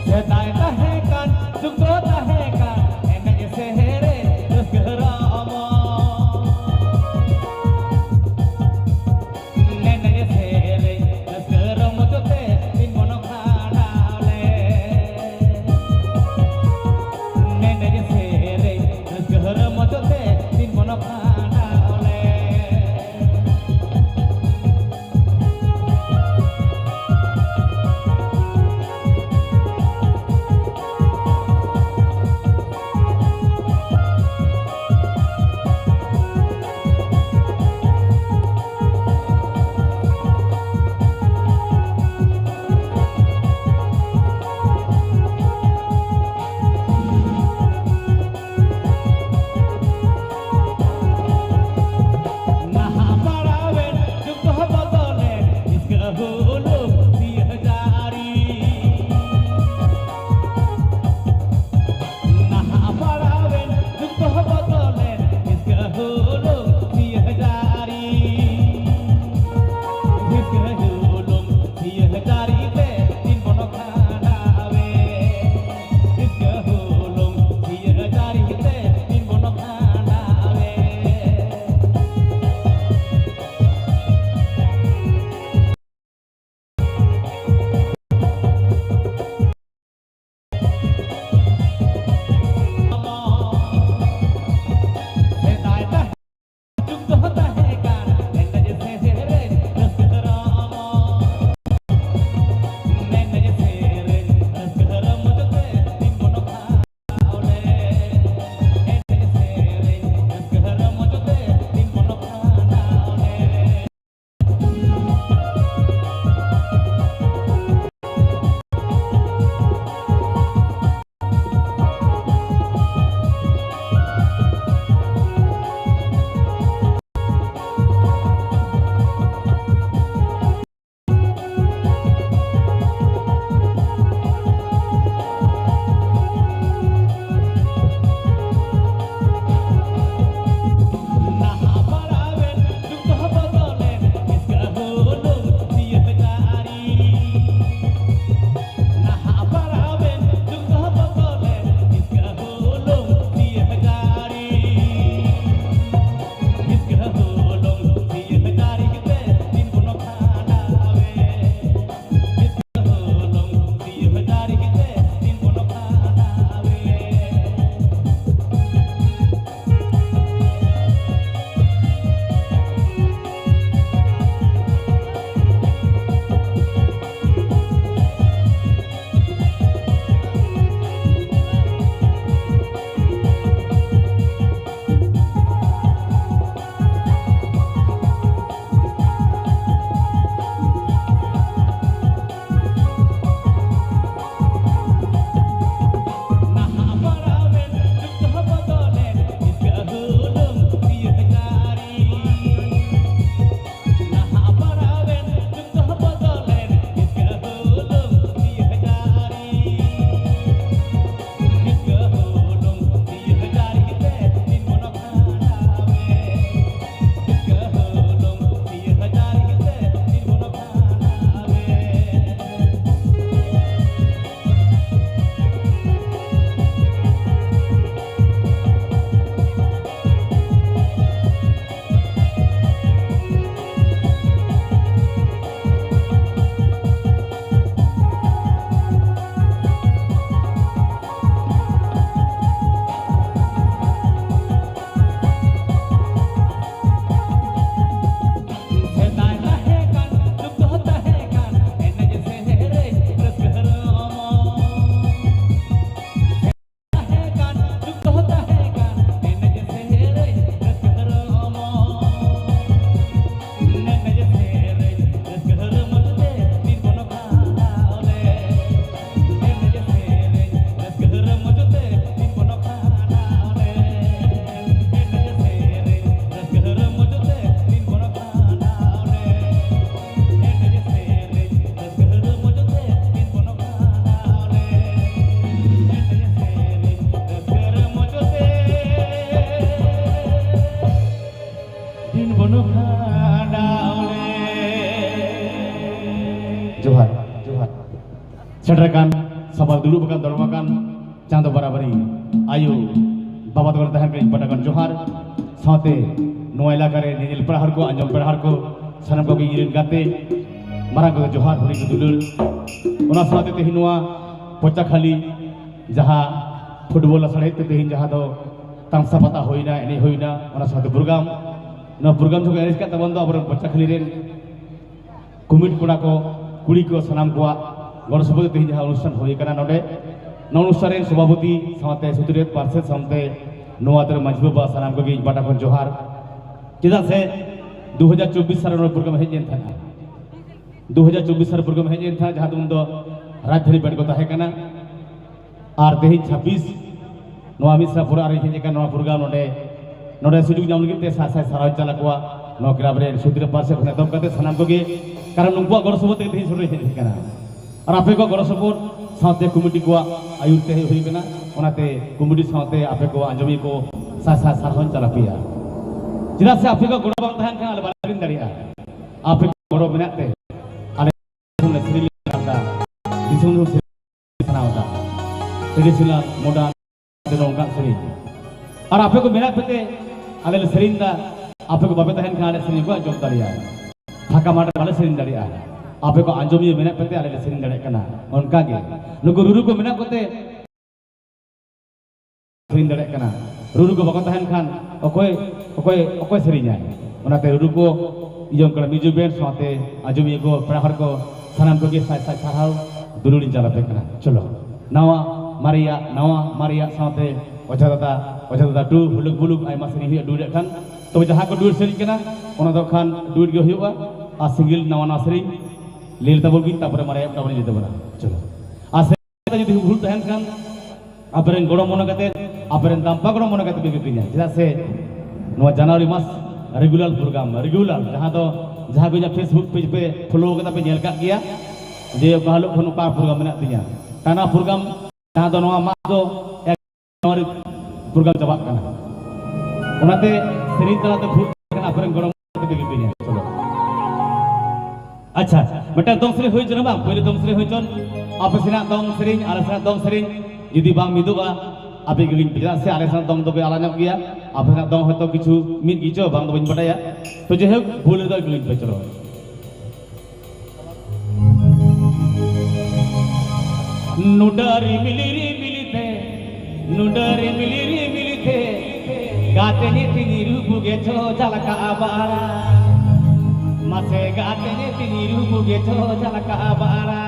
ᱥᱮᱫᱟᱭ ᱛᱟᱦᱮᱸ ᱠᱟᱱ ᱡᱩᱜᱽ ᱫᱚ ᱛᱟᱦᱮᱸ ᱠᱟᱱ ᱮᱱᱮᱡ ᱥᱮᱨᱮᱧ ᱨᱟᱹᱥᱠᱟᱹ ᱨᱚᱢᱚᱡᱽ᱾ ᱱᱮᱱᱮᱡ ᱥᱮᱨᱮᱧ ᱨᱟᱹᱥᱠᱟᱹ ᱨᱚᱢᱚᱡᱽ ᱛᱮ ᱫᱤᱱ ᱵᱚᱱ ᱠᱷᱟᱸᱰᱟᱣ ᱞᱮ᱾ ᱱᱮᱱᱮᱡ ᱥᱮᱨᱮᱧ ᱨᱟᱹᱥᱠᱟᱹ ᱨᱚᱢᱚᱡᱽ ᱛᱮ ᱫᱤᱱ ᱵᱚᱱ ᱠᱷᱟᱸᱰᱟᱣ ᱞᱮ᱾ ᱥᱮᱴᱮᱨ ᱟᱠᱟᱱ, ᱥᱟᱯᱷᱟ ᱫᱩᱲᱩᱵ ᱟᱠᱟᱱ, ᱫᱚᱲᱚᱢ ᱟᱠᱟᱱ ᱪᱟᱸᱫᱚ ᱵᱟᱨᱟᱵᱟᱨᱤ ᱟᱭᱳ ᱵᱟᱵᱟ ᱛᱟᱠᱚ ᱛᱟᱦᱮᱱ ᱠᱟᱱᱟ, ᱤᱧ ᱯᱟᱦᱴᱟ ᱠᱷᱚᱱ ᱡᱚᱦᱟᱨ᱾ ᱥᱟᱶᱛᱮ ᱱᱚᱣᱟ ᱮᱞᱟᱠᱟ ᱨᱮ ᱧᱮᱧᱮᱞ ᱯᱮᱲᱟ ᱦᱚᱲ ᱠᱚ, ᱟᱸᱡᱚᱢ ᱯᱮᱲᱟ ᱦᱚᱲ ᱠᱚ, ᱥᱟᱱᱟᱢ ᱠᱚᱜᱮ ᱤᱧ ᱨᱮᱱ ᱜᱟᱛᱮ, ᱢᱟᱨᱟᱝ ᱠᱚᱫᱚ ᱡᱚᱦᱟᱨ, ᱦᱩᱰᱤᱧ ᱠᱚ ᱫᱩᱞᱟᱹᱲ᱾ ᱚᱱᱟ ᱥᱟᱶᱛᱮ ᱛᱮᱦᱮᱧ ᱱᱚᱣᱟ ᱯᱚᱪᱟᱠᱷᱟᱞᱤ ᱡᱟᱦᱟᱸ ᱯᱷᱩᱴᱵᱚᱞ ᱞᱟᱥᱟᱲᱦᱮᱫ ᱛᱮ ᱛᱮᱦᱮᱧ ᱡᱟᱦᱟᱸ ᱫᱚ ᱛᱟᱢᱥᱟ ᱯᱟᱛᱟ ᱦᱩᱭᱱᱟ, ᱮᱱᱮᱡ ᱦᱩᱭᱱᱟ, ᱚᱱᱟ ᱥᱟᱶᱛᱮ ᱯᱨᱳᱜᱨᱟᱢ, ᱱᱚᱣᱟ ᱯᱨᱳᱜᱨᱟᱢ ᱡᱚᱠᱷᱚᱱ ᱮᱨᱮᱸᱡᱽ ᱠᱟᱜ ᱛᱟᱵᱚᱱ ᱫᱚ ᱟᱵᱚᱨᱮᱱ ᱯᱚᱪᱟᱠᱷᱟᱞᱤ ᱨᱮᱱ ᱠᱚᱢᱤᱴ ᱠᱚᱲᱟ ᱠᱚ, ᱠᱩᱲᱤ ᱠᱚ, ᱥᱟᱱᱟᱢ ᱠᱚᱣᱟᱜ ᱜᱚᱲᱚ ᱥᱚᱯᱚᱦᱚᱫ ᱛᱮ ᱛᱮᱦᱮᱧ ᱡᱟᱦᱟᱸ ᱚᱱᱩᱥᱴᱷᱟᱱ ᱦᱩᱭ ᱟᱠᱟᱱᱟ ᱱᱚᱰᱮ, ᱱᱚᱣᱟ ᱚᱱᱩᱥᱴᱷᱟᱱ ᱨᱮᱱ ᱥᱚᱵᱷᱟᱯᱚᱛᱤ ᱥᱟᱶᱛᱮ ᱥᱩᱫᱷᱤᱨᱮᱛ ᱯᱟᱨᱥᱮᱛ ᱥᱟᱶᱛᱮ ᱱᱚᱣᱟ ᱟᱛᱳ ᱨᱮᱱ ᱢᱟᱹᱡᱷᱤ ᱵᱟᱵᱟ, ᱥᱟᱱᱟᱢ ᱠᱚᱜᱮ ᱤᱧ ᱯᱟᱦᱴᱟ ᱠᱷᱚᱱ ᱡᱚᱦᱟᱨ᱾ ᱪᱮᱫᱟᱜ ᱥᱮ ᱫᱩ ᱦᱟᱡᱟᱨ ᱪᱚᱵᱵᱤᱥ ᱥᱟᱞ ᱨᱮ ᱱᱚᱰᱮ ᱯᱨᱳᱜᱨᱟᱢ ᱦᱮᱡ ᱞᱮᱱ ᱛᱟᱦᱮᱸᱱᱟ, ᱫᱩ ᱦᱟᱡᱟᱨ ᱪᱚᱵᱵᱤᱥ ᱥᱟᱞ ᱨᱮ ᱯᱨᱳᱜᱨᱟᱢ ᱦᱮᱡ ᱞᱮᱱ ᱛᱟᱦᱮᱸᱱᱟ, ᱡᱟᱦᱟᱸ ᱫᱚ ᱩᱱᱫᱚ ᱨᱟᱡᱽᱫᱷᱟᱱᱤ ᱵᱮᱱᱰ ᱠᱚ ᱛᱟᱦᱮᱸ ᱠᱟᱱᱟ᱾ ᱟᱨ ᱛᱮᱦᱮᱧ ᱪᱷᱟᱵᱵᱤᱥ, ᱱᱚᱣᱟ ᱢᱤᱫ ᱥᱮᱨᱢᱟ ᱯᱚᱨᱮ ᱟᱨ ᱦᱮᱡ ᱟᱠᱟᱱ ᱱᱚᱣᱟ ᱯᱨᱳᱜᱨᱟᱢ ᱱᱚᱰᱮ, ᱱᱚᱰᱮ ᱥᱩᱡᱳᱜᱽ ᱧᱟᱢ ᱞᱟᱹᱜᱤᱫ ᱛᱮ ᱥᱟᱭ ᱥᱟᱭ ᱥᱟᱨᱦᱟᱣ ᱪᱟᱞ ᱟᱠᱚᱣᱟ ᱱᱚᱣᱟ ᱠᱞᱟᱵᱽ ᱨᱮᱱ ᱥᱩᱫᱷᱤᱨ ᱯᱟᱨᱥᱮᱛ ᱠᱷᱚᱱ ᱮᱛᱚᱦᱚᱵ ᱠᱟᱛᱮ ᱥᱟᱱᱟᱢ ᱠᱚᱜᱮ, ᱠᱟᱨᱚᱱ ᱱᱩᱠᱩᱣᱟᱜ ᱜᱚᱲᱚ ᱥᱚᱯᱚᱦᱚᱫ ᱛᱮᱜᱮ ᱛᱮᱦᱮᱧ ᱥᱚᱰᱚᱨ ᱦᱮᱡ ᱟᱠᱟᱱᱟ᱾ ᱟᱨ ᱟᱯᱮ ᱠᱚᱣᱟᱜ ᱜᱚᱲᱚ ᱥᱚᱯᱚᱦᱚᱫ ᱥᱟᱶᱛᱮ ᱠᱚᱢᱤᱴᱤ ᱠᱚᱣᱟᱜ ᱟᱹᱭᱩᱨ ᱛᱮ ᱦᱮᱡ ᱦᱩᱭ ᱟᱠᱟᱱᱟ, ᱚᱱᱟᱛᱮ ᱠᱚᱢᱤᱴᱤ ᱥᱟᱶᱛᱮ ᱟᱯᱮ ᱠᱚ ᱟᱸᱡᱚᱢᱤᱭᱟᱹ ᱠᱚ ᱥᱟᱭ ᱥᱟᱭ ᱥᱟᱨᱦᱟᱣ ᱤᱧ ᱪᱟᱞ ᱟᱯᱮᱭᱟ᱾ ᱪᱮᱫᱟᱜ ᱥᱮ ᱟᱯᱮ ᱠᱚᱣᱟᱜ ᱜᱚᱲᱚ ᱵᱟᱝ ᱛᱟᱦᱮᱱ ᱠᱷᱟᱱ ᱟᱞᱮ ᱵᱟᱞᱮ ᱥᱮᱨᱮᱧ ᱫᱟᱲᱮᱭᱟᱜᱼᱟ᱾ ᱟᱯᱮ ᱠᱚᱣᱟᱜ ᱜᱚᱲᱚ ᱢᱮᱱᱟᱜ ᱛᱮ ᱟᱞᱮ ᱫᱤᱥᱚᱢ ᱞᱮ ᱥᱮᱨᱮᱧ ᱞᱮ ᱥᱟᱱᱟᱣ ᱮᱫᱟ, ᱴᱨᱮᱰᱤᱥᱚᱱᱟᱞ, ᱢᱚᱰᱟᱨᱱ, ᱱᱚᱝᱠᱟᱱ ᱥᱮᱨᱮᱧ᱾ ᱟᱨ ᱟᱯᱮ ᱠᱚ ᱢᱮᱱᱟᱜ ᱯᱮᱛᱮ ᱟᱞᱮ ᱞᱮ ᱥᱮᱨᱮᱧ ᱮᱫᱟ᱾ ᱟᱯᱮ ᱠᱚ ᱵᱟᱯᱮ ᱛᱟᱦᱮᱱ ᱠᱷᱟᱱ ᱟᱞᱮ ᱥᱮᱨᱮᱧ ᱠᱚ ᱟᱸᱡᱚᱢ ᱫᱟᱲᱮᱭᱟᱜᱼᱟ, ᱯᱷᱟᱸᱠᱟ ᱢᱟᱴ ᱨᱮ ᱵᱟᱞᱮ ᱥᱮᱨᱮᱧ ᱫᱟᱲᱮᱭᱟᱜᱼᱟ᱾ ᱟᱯᱮ ᱠᱚ ᱟᱸᱡᱚᱢᱤᱭᱟᱹ ᱢᱮᱱᱟᱜ ᱯᱮᱛᱮ ᱟᱞᱮ ᱞᱮ ᱥᱮᱨᱮᱧ ᱫᱟᱲᱮᱭᱟᱜ ᱠᱟᱱᱟ᱾ ᱚᱱᱠᱟᱜᱮ ᱱᱩᱠᱩ ᱨᱩᱨᱩ ᱠᱚ ᱢᱮᱱᱟᱜ ᱠᱚᱛᱮ ᱥᱮᱨᱮᱧ ᱫᱟᱲᱮᱭᱟᱜ ᱠᱟᱱᱟ᱾ ᱨᱩᱨᱩ ᱠᱚ ᱵᱟᱠᱚ ᱛᱟᱦᱮᱱ ᱠᱷᱟᱱ ᱚᱠᱚᱭ, ᱚᱠᱚᱭ, ᱚᱠᱚᱭ ᱥᱮᱨᱮᱧᱟᱭ? ᱚᱱᱟᱛᱮ ᱨᱩᱨᱩ ᱠᱚ ᱤᱭᱚᱝ ᱠᱟᱱᱟ, ᱢᱤᱭᱩᱡᱤᱠ ᱵᱮᱱᱰ ᱥᱟᱶᱛᱮ ᱟᱸᱡᱚᱢᱤᱭᱟᱹ ᱠᱚ, ᱯᱮᱲᱟ ᱦᱚᱲ ᱠᱚ, ᱥᱟᱱᱟᱢ ᱠᱚᱜᱮ ᱥᱟᱭ ᱥᱟᱭ ᱥᱟᱨᱦᱟᱣ ᱫᱩᱞᱟᱹᱲᱤᱧ ᱪᱟᱞ ᱟᱯᱮ ᱠᱟᱱᱟ᱾ ᱪᱚᱞᱚ, ᱱᱟᱣᱟ ᱢᱟᱨᱮᱭᱟᱜ, ᱱᱟᱣᱟ ᱢᱟᱨᱮᱭᱟᱜ ᱥᱟᱶᱛᱮ ᱚᱡᱷᱟ ᱫᱟᱫᱟ, ᱚᱡᱷᱟ ᱫᱟᱫᱟ ᱴᱩ, ᱦᱩᱞᱩᱠ ᱵᱩᱞᱩᱠ, ᱟᱭᱢᱟ ᱥᱮᱨᱮᱧ ᱦᱩᱭᱩᱜᱼᱟ ᱰᱩᱭᱮᱴ ᱠᱷᱟᱱ᱾ ᱛᱚᱵᱮ ᱡᱟᱦᱟᱸ ᱠᱚ ᱰᱩᱭᱮᱴ ᱥᱮᱨᱮᱧ ᱠᱟᱱᱟ, ᱚᱱᱟ ᱫᱚ ᱠᱷᱟᱱ ᱰᱩᱭᱮᱴ ᱜᱮ ᱦᱩᱭᱩᱜᱼᱟ᱾ ᱟᱨ ᱥᱤᱝᱜᱮᱞ ᱱᱟᱣᱟ ᱱᱟᱣᱟ ᱥᱮᱨᱮᱧ ᱞᱟᱹᱭ ᱛᱟᱵᱚᱱ ᱵᱤᱱ, ᱛᱟᱨᱯᱚᱨᱮ ᱢᱟᱨᱮᱭᱟᱜ ᱛᱟᱵᱚᱱ ᱞᱟᱹᱭ ᱛᱟᱵᱚᱱᱟ᱾ ᱪᱚᱞᱚ, ᱟᱨ ᱥᱮᱨᱮᱧ ᱡᱩᱫᱤ ᱵᱷᱩᱞ ᱛᱟᱦᱮᱱ ᱠᱷᱟᱱ, ᱟᱯᱮᱨᱮᱱ ᱜᱚᱲᱚ ᱢᱚᱱᱮ ᱠᱟᱛᱮ, ᱟᱯᱮᱨᱮᱱ ᱫᱟᱢᱯᱟ ᱜᱚᱲᱚ ᱢᱚᱱᱮ ᱠᱟᱛᱮ ᱯᱮ ᱤᱠᱟᱹᱧᱟ᱾ ᱪᱮᱫᱟᱜ ᱥᱮ ᱱᱚᱣᱟ ᱡᱟᱱᱩᱣᱟᱨᱤ ᱢᱟᱥ ᱨᱮᱜᱩᱞᱟᱨ ᱯᱨᱳᱜᱨᱟᱢ, ᱨᱮᱜᱩᱞᱟᱨ ᱡᱟᱦᱟᱸ ᱫᱚ, ᱡᱟᱦᱟᱸ ᱠᱚ ᱤᱧᱟᱹᱜ ᱯᱷᱮᱥᱵᱩᱠ ᱯᱮᱡᱽ ᱯᱮ ᱯᱷᱚᱞᱳ ᱠᱟᱫᱟ, ᱯᱮ ᱧᱮᱞ ᱠᱟᱜ ᱜᱮᱭᱟ ᱡᱮ ᱚᱠᱟ ᱦᱤᱞᱳᱜ ᱠᱷᱚᱱ ᱚᱠᱟ ᱯᱨᱳᱜᱨᱟᱢ ᱢᱮᱱᱟᱜ ᱛᱤᱧᱟ, ᱴᱟᱱᱟ ᱯᱨᱳᱜᱨᱟᱢ, ᱡᱟᱦᱟᱸ ᱫᱚ ᱱᱚᱣᱟ ᱢᱟᱥ ᱫᱚ ᱮᱠ ᱡᱟᱱᱩᱣᱟᱨᱤ ᱯᱨᱳᱜᱨᱟᱢ ᱪᱟᱵᱟᱜ ᱠᱟᱱᱟ᱾ ᱚᱱᱟᱛᱮ ᱥᱮᱨᱮᱧ ᱛᱟᱞᱟᱛᱮ ᱵᱷᱩᱞ ᱛᱟᱦᱮᱸ ᱠᱟᱱᱟ, ᱟᱯᱮᱨᱮᱱ ᱜᱚᱲᱚ ᱢᱚᱱᱮ ᱠᱟᱛᱮ ᱯᱮ ᱤᱠᱟᱹᱧᱟ᱾ ᱪᱚᱞᱚ᱾ ᱟᱪᱪᱷᱟ, ᱢᱤᱫᱴᱟᱝ ᱫᱚᱝ ᱥᱮᱨᱮᱧ ᱦᱩᱭ ᱦᱚᱪᱚᱱ ᱵᱟᱝ, ᱯᱳᱭᱞᱳ ᱫᱚᱝ ᱥᱮᱨᱮᱧ ᱦᱩᱭ ᱦᱚᱪᱚᱱ᱾ ᱟᱯᱮ ᱥᱮᱱᱟᱜ ᱫᱚᱝ ᱥᱮᱨᱮᱧ, ᱟᱞᱮ ᱥᱮᱱᱟᱜ ᱫᱚᱝ ᱥᱮᱨᱮᱧ ᱡᱩᱫᱤ ᱵᱟᱝ ᱢᱤᱫᱚᱜᱼᱟ, ᱟᱯᱮ ᱜᱮᱞᱤᱧ ᱯᱮ, ᱪᱮᱫᱟᱜ ᱥᱮ ᱟᱞᱮ ᱥᱮᱱᱟᱜ ᱫᱚᱝ ᱫᱚ ᱠᱟᱹᱡ ᱟᱞᱟᱫᱟ ᱧᱚᱜ ᱜᱮᱭᱟ, ᱟᱯᱮ ᱥᱮᱱᱟᱜ ᱫᱚᱝ ᱦᱚᱭᱛᱳ ᱠᱤᱪᱷᱩ ᱢᱤᱫ ᱜᱮᱪᱚ, ᱵᱟᱝ ᱫᱚ ᱵᱟᱹᱧ ᱵᱟᱰᱟᱭᱟ᱾ ᱛᱚ ᱡᱟᱭᱦᱳᱠ, ᱵᱷᱩᱞ ᱨᱮᱫᱚ ᱟᱹᱜᱩᱞᱤᱧ ᱯᱮ, ᱪᱚᱞᱚ᱾ ᱱᱩᱰᱟᱹ ᱨᱤᱢᱤᱞᱤ ᱨᱤᱢᱤᱞᱤ ᱛᱮ, ᱱᱩᱰᱟᱹ ᱨᱤᱢᱤᱞᱤ ᱨᱤᱢᱤᱞᱤ ᱛᱮ, ᱜᱟᱛᱮ ᱧᱮᱛᱤᱧ ᱨᱩᱯᱩ ᱜᱮ ᱪᱚ ᱡᱟᱞᱠᱟ ᱟᱵᱟᱨᱟ᱾ ᱢᱟᱥᱮ ᱜᱟᱛᱮ ᱧᱮᱛᱤᱧ ᱨᱩᱯᱩ ᱜᱮ ᱪᱚ ᱡᱟᱞᱠᱟ ᱟᱵᱟᱨᱟ᱾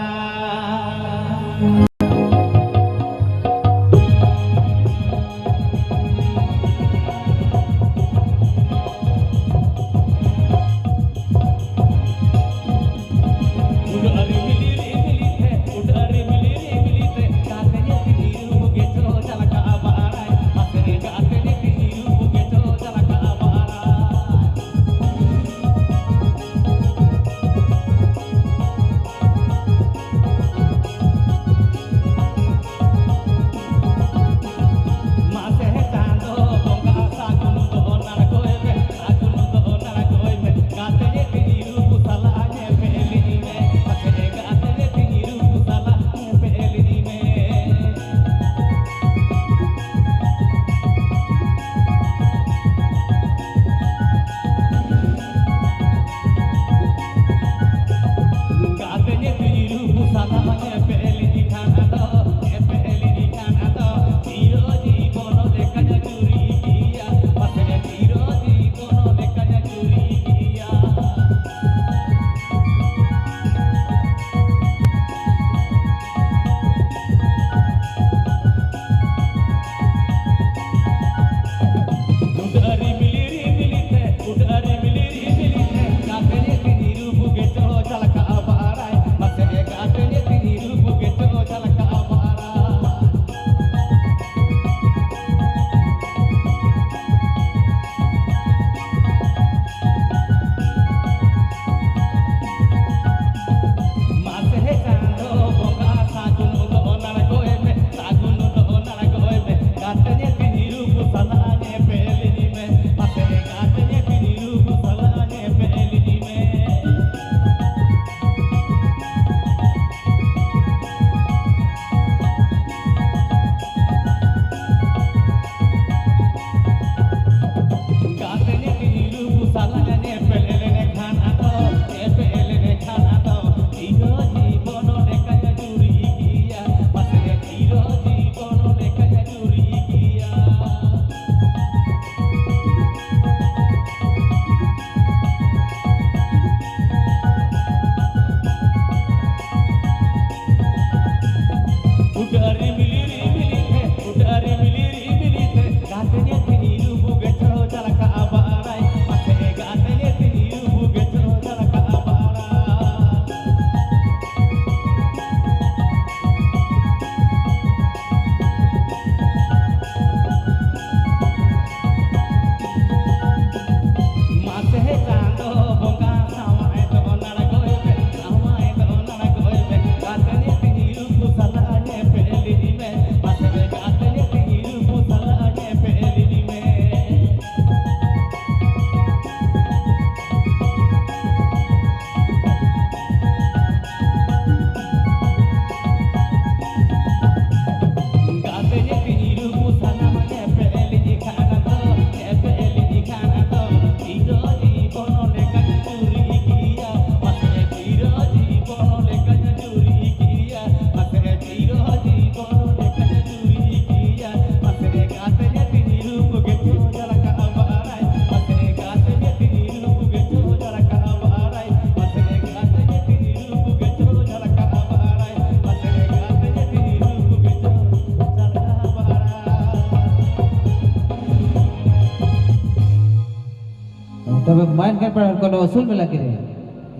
ᱛᱚᱵᱮ ᱢᱟ ᱮᱱᱠᱷᱟᱱ ᱯᱮᱲᱟ ᱦᱚᱲ ᱠᱚ, ᱱᱚᱣᱟ ᱩᱥᱩᱞ ᱢᱮᱞᱟ ᱠᱤᱱ ᱨᱮ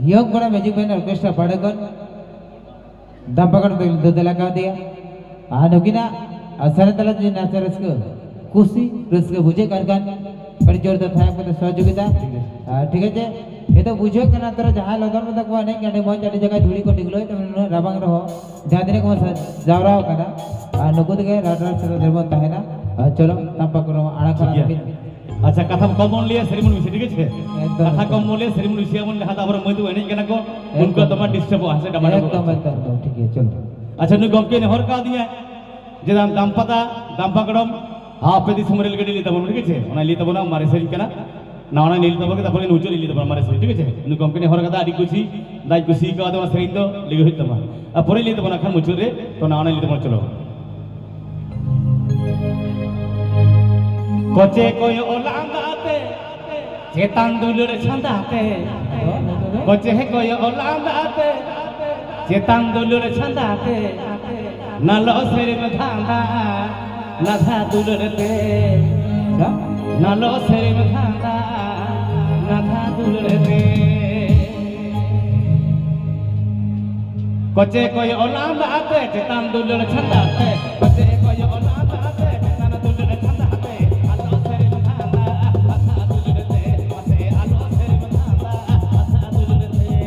ᱦᱤᱭᱚᱝ ᱠᱚᱲᱟ ᱢᱮᱡᱤᱠ ᱵᱮᱱᱰ ᱚᱨᱠᱮᱥᱴᱨᱟ ᱯᱟᱦᱴᱟ ᱠᱷᱚᱱ ᱫᱟᱢᱯᱟ ᱠᱟᱰᱚᱢ ᱛᱟᱹᱠᱤᱱ ᱫᱚ ᱫᱮᱞᱟ ᱠᱟᱣᱫᱮᱭᱟ᱾ ᱟᱨ ᱱᱩᱠᱤᱱᱟᱜ ᱟᱨ ᱥᱟᱨᱮ ᱛᱟᱞᱟ ᱡᱩᱫᱤ ᱱᱟᱪᱟᱨ ᱨᱟᱹᱥᱠᱟᱹ, ᱠᱩᱥᱤ ᱨᱟᱹᱥᱠᱟᱹ ᱵᱩᱡᱷᱟᱹᱜ ᱠᱟᱱ ᱠᱷᱟᱱ, ᱟᱹᱰᱤ ᱡᱳᱨ ᱫᱚ ᱛᱷᱟᱭᱚ ᱠᱚᱛᱮ ᱥᱚᱦᱚᱡᱳᱜᱤᱛᱟ᱾ ᱟᱨ ᱴᱷᱤᱠ ᱟᱪᱷᱮ, ᱱᱤᱛᱚᱜ ᱵᱩᱡᱷᱟᱹᱜ ᱠᱟᱱᱟ ᱛᱚᱨᱟ ᱡᱟᱦᱟᱸᱭ ᱞᱚᱫᱚᱢ ᱞᱚᱫᱚᱢ ᱠᱚ ᱮᱱᱮᱡ ᱠᱟᱱᱟ, ᱟᱹᱰᱤ ᱢᱚᱡᱽ, ᱟᱹᱰᱤ ᱡᱟᱭᱜᱟ ᱫᱷᱩᱲᱤ ᱠᱚ ᱰᱤᱜᱽᱞᱟᱹᱣᱮᱫ ᱛᱟᱵᱚᱱᱟ, ᱱᱩᱱᱟᱹᱜ ᱨᱟᱵᱟᱝ ᱨᱮᱦᱚᱸ ᱡᱟᱦᱟᱸ ᱛᱤᱱᱟᱹᱜ ᱠᱚ ᱡᱟᱣᱨᱟ ᱟᱠᱟᱱᱟ, ᱟᱨ ᱱᱩᱠᱩ ᱛᱮᱜᱮ ᱨᱟᱰ ᱨᱟᱰ ᱥᱮᱫ ᱨᱮᱵᱚᱱ ᱛᱟᱦᱮᱱᱟ᱾ ᱟᱨ ᱪᱚᱞᱚ, ᱛᱟᱢᱯᱟ ᱠᱚ ᱟᱲᱟᱝ ᱠᱚ ᱴᱷᱤᱠ ᱜᱮᱭᱟ᱾ ᱟᱨᱟᱢᱵᱷᱤᱱ᱾ ᱟᱪᱪᱷᱟ, ᱠᱟᱛᱷᱟ ᱠᱚᱢ ᱵᱚᱱ ᱞᱟᱹᱭᱟ, ᱥᱮᱨᱮᱧ ᱵᱚᱱ ᱵᱮᱥᱤ, ᱴᱷᱤᱠ ᱟᱪᱷᱮ? ᱮᱠᱫᱚᱢ, ᱠᱟᱛᱷᱟ ᱮᱠᱫᱚᱢ᱾ ᱠᱚᱢ ᱵᱚᱱ ᱞᱟᱹᱭᱟ, ᱥᱮᱨᱮᱧ ᱵᱚᱱ ᱵᱮᱥᱤᱭᱟ ᱵᱚᱱ, ᱡᱟᱦᱟᱸ ᱫᱚ ᱟᱵᱚᱨᱮᱱ ᱢᱟᱹᱭ ᱛᱟᱠᱚ ᱮᱱᱮᱡ ᱠᱟᱱᱟ ᱠᱚ, ᱩᱱᱠᱩᱣᱟᱜ ᱮᱠᱫᱚᱢ᱾ ᱫᱚᱢᱮ ᱰᱤᱥᱴᱟᱵᱚᱜᱼᱟ, ᱦᱮᱸ ᱥᱮ, ᱰᱟᱢᱟᱰᱳᱞ᱾ ᱮᱠᱫᱚᱢ, ᱮᱠᱫᱚᱢ, ᱮᱠᱫᱚᱢ, ᱴᱷᱤᱠ ᱜᱮᱭᱟ, ᱪᱚᱞᱚ᱾ ᱟᱪᱪᱷᱟ, ᱱᱩᱭ ᱜᱚᱢᱠᱮ ᱱᱮᱦᱚᱨ ᱠᱟᱣᱫᱤᱧᱟ ᱡᱮ ᱫᱟᱢ-, ᱫᱟᱢᱯᱟᱛᱟ, ᱫᱟᱢᱯᱟ ᱠᱟᱰᱚᱢ, ᱟᱯᱮ ᱫᱤᱥᱚᱢ ᱨᱮᱞ ᱜᱟᱹᱰᱤ ᱞᱟᱹᱭ ᱛᱟᱵᱚᱱ, ᱴᱷᱤᱠ ᱟᱪᱷᱮ? ᱚᱱᱟ ᱞᱟᱹᱭ ᱛᱟᱵᱚᱱᱟ, ᱢᱟᱨᱮ ᱥᱮᱨᱮᱧ ᱠᱟᱱᱟ᱾ ᱱᱟᱣᱟ ᱱᱟᱜ ᱞᱟᱹᱭ ᱛᱟᱵᱚᱱ ᱠᱮᱫᱟ, ᱛᱟᱨᱯᱚᱨᱮ ᱢᱩᱪᱟᱹᱫ ᱞᱟᱹᱭ ᱛᱟᱵᱚᱱᱟ, ᱢᱟᱨᱮ ᱥᱮᱨᱮᱧ, ᱴᱷᱤᱠ ᱟᱪᱷᱮ? ᱱᱩᱭ ᱜᱚᱢᱠᱮ ᱱᱮᱦᱚᱨ ᱠᱟᱫᱟ, ᱟᱹᱰᱤ ᱠᱩᱥᱤ, ᱫᱟᱭ ᱠᱩᱥᱤ ᱠᱟᱣᱫᱟ, ᱚᱱᱟ ᱥᱮᱨᱮᱧ ᱫᱚ ᱞᱟᱹᱭ ᱦᱩᱭᱩᱜ ᱛᱟᱢᱟ᱾ ᱟᱨ ᱯᱚᱨᱮ ᱞᱟᱹᱭ ᱛᱟᱵᱚᱱᱟ ᱠᱷᱟᱱ ᱢᱩᱪᱟᱹᱫ ᱨᱮ, ᱛᱚ ᱱᱟᱣᱟ ᱱᱟᱜ ᱞᱟᱹᱭ ᱛᱟᱵᱚᱱᱟ, ᱪᱚᱞᱚ᱾ ᱠᱚᱪᱮ ᱠᱚᱭᱚᱜ ᱞᱟᱸᱫᱟᱛᱮ ᱪᱮᱛᱟᱱ ᱫᱩᱞᱟᱹᱲ ᱪᱷᱟᱸᱫᱟᱛᱮ, ᱠᱚᱪᱮ ᱠᱚᱭᱚᱜ ᱞᱟᱸᱫᱟᱛᱮ ᱪᱮᱛᱟᱱ ᱫᱩᱞᱟᱹᱲ ᱪᱷᱟᱸᱫᱟᱛᱮ, ᱱᱟᱞᱚ ᱥᱮᱨᱢᱟ ᱫᱷᱟᱸᱫᱟ ᱱᱟᱫᱷᱟ ᱫᱩᱞᱟᱹᱲ ᱛᱮ, ᱱᱟᱞᱚ ᱥᱮᱨᱢᱟ ᱫᱷᱟᱸᱫᱟ ᱱᱟᱫᱷᱟ ᱫᱩᱞᱟᱹᱲ ᱛᱮ᱾ ᱠᱚᱪᱮ ᱠᱚᱭᱚᱜ ᱞᱟᱸᱫᱟ ᱟᱛᱮ ᱪᱮᱛᱟᱱ ᱫᱩᱞᱟᱹᱲ ᱪᱷᱟᱸᱫᱟ ᱟᱛᱮ, ᱠᱚᱪᱮ ᱠᱚᱭᱚᱜ ᱞᱟᱸᱫᱟ ᱟᱛᱮ ᱪᱮᱛᱟᱱ ᱫᱩᱞᱟᱹᱲ ᱪᱷᱟᱸᱫᱟ ᱟᱛᱮ, ᱟᱞᱚ ᱥᱮᱨᱮᱧ ᱞᱟᱸᱫᱟ ᱟᱛᱮ ᱫᱩᱞᱟᱹᱲ ᱛᱮ, ᱢᱟᱥᱮ ᱟᱞᱚ ᱥᱮᱨᱮᱧ ᱞᱟᱸᱫᱟ ᱟᱛᱮ ᱫᱩᱞᱟᱹᱲ ᱛᱮ᱾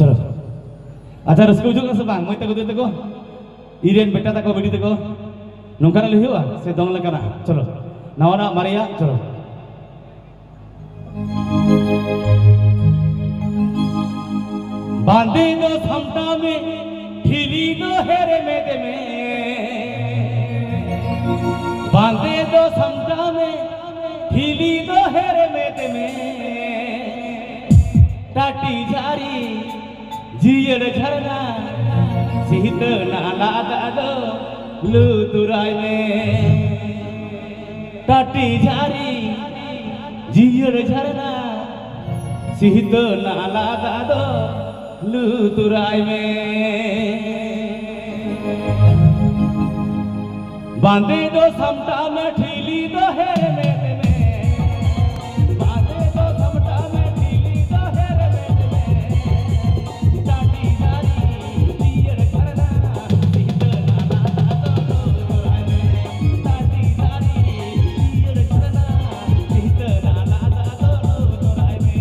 ᱪᱚᱞᱚ᱾ ᱟᱪᱪᱷᱟ, ᱨᱟᱹᱥᱠᱟᱹ ᱵᱩᱡᱷᱟᱹᱜ ᱠᱟᱱᱟ ᱥᱮ ᱵᱟᱝ? ᱢᱟᱹᱭ ᱛᱟᱠᱚ, ᱫᱟᱹᱭ ᱛᱟᱠᱚ, ᱤᱧ ᱨᱮᱱ ᱵᱮᱴᱟ ᱛᱟᱠᱚ, ᱵᱤᱴᱤ ᱛᱟᱠᱚ, ᱱᱚᱝᱠᱟᱱᱟᱜ ᱞᱟᱹᱭ ᱦᱩᱭᱩᱜᱼᱟ ᱥᱮ ᱫᱚᱝ ᱞᱮᱠᱟᱱᱟᱜ? ᱪᱚᱞᱚ, ᱱᱟᱣᱟᱱᱟᱜ ᱢᱟᱨᱮᱭᱟᱜ, ᱪᱚᱞᱚ᱾ ᱵᱟᱸᱫᱮ ᱫᱚ ᱥᱟᱢᱴᱟᱣ ᱢᱮ, ᱴᱷᱤᱞᱤ ᱫᱚ ᱦᱮᱨᱢᱮᱫ ᱢᱮ᱾ ᱵᱟᱸᱫᱮ ᱫᱚ ᱥᱟᱢᱴᱟᱣ ᱢᱮ, ᱴᱷᱤᱞᱤ ᱫᱚ ᱦᱮᱨᱢᱮᱫ ᱢᱮ᱾ ᱴᱟᱴᱤ ᱡᱷᱟᱨᱤ ᱡᱤᱭᱟᱹᱲ ᱡᱷᱟᱨᱱᱟ, ᱥᱤᱦᱤᱛᱟᱹ ᱱᱟᱞᱟ ᱫᱟᱜ ᱫᱚ ᱞᱩᱛᱩᱨᱟᱭ ᱢᱮ᱾ ᱴᱟᱴᱤ ᱡᱷᱟᱨᱤ ᱡᱤᱭᱟᱹᱲ ᱡᱷᱟᱨᱱᱟ, ᱥᱤᱦᱤᱛᱟᱹ ᱱᱟᱞᱟ ᱫᱟᱜ ᱫᱚ ᱞᱩᱛᱩᱨᱟᱭ ᱢᱮ᱾ ᱵᱟᱸᱫᱮ ᱫᱚ ᱥᱟᱢᱴᱟᱣ ᱢᱮ, ᱴᱷᱤᱞᱤ ᱫᱚ ᱦᱮᱨᱢᱮᱫ ᱢᱮ᱾ ᱵᱟᱸᱫᱮ ᱫᱚ ᱥᱟᱢᱴᱟᱣ ᱢᱮ, ᱴᱷᱤᱞᱤ ᱫᱚ ᱦᱮᱨᱢᱮᱫ ᱢᱮ᱾ ᱴᱟᱴᱤ ᱡᱷᱟᱨᱤ ᱡᱤᱭᱟᱹᱲ ᱡᱷᱟᱨᱱᱟ, ᱥᱤᱦᱤᱛᱟᱹ ᱱᱟᱞᱟ ᱫᱟᱜ ᱫᱚ ᱞᱩᱛᱩᱨᱟᱭ ᱢᱮ᱾ ᱴᱟᱴᱤ ᱡᱷᱟᱨᱤ ᱡᱤᱭᱟᱹᱲ ᱡᱷᱟᱨᱱᱟ, ᱥᱤᱦᱤᱛᱟᱹ ᱱᱟᱞᱟ ᱫᱟᱜ ᱫᱚ ᱞᱩᱛᱩᱨᱟᱭ ᱢᱮ᱾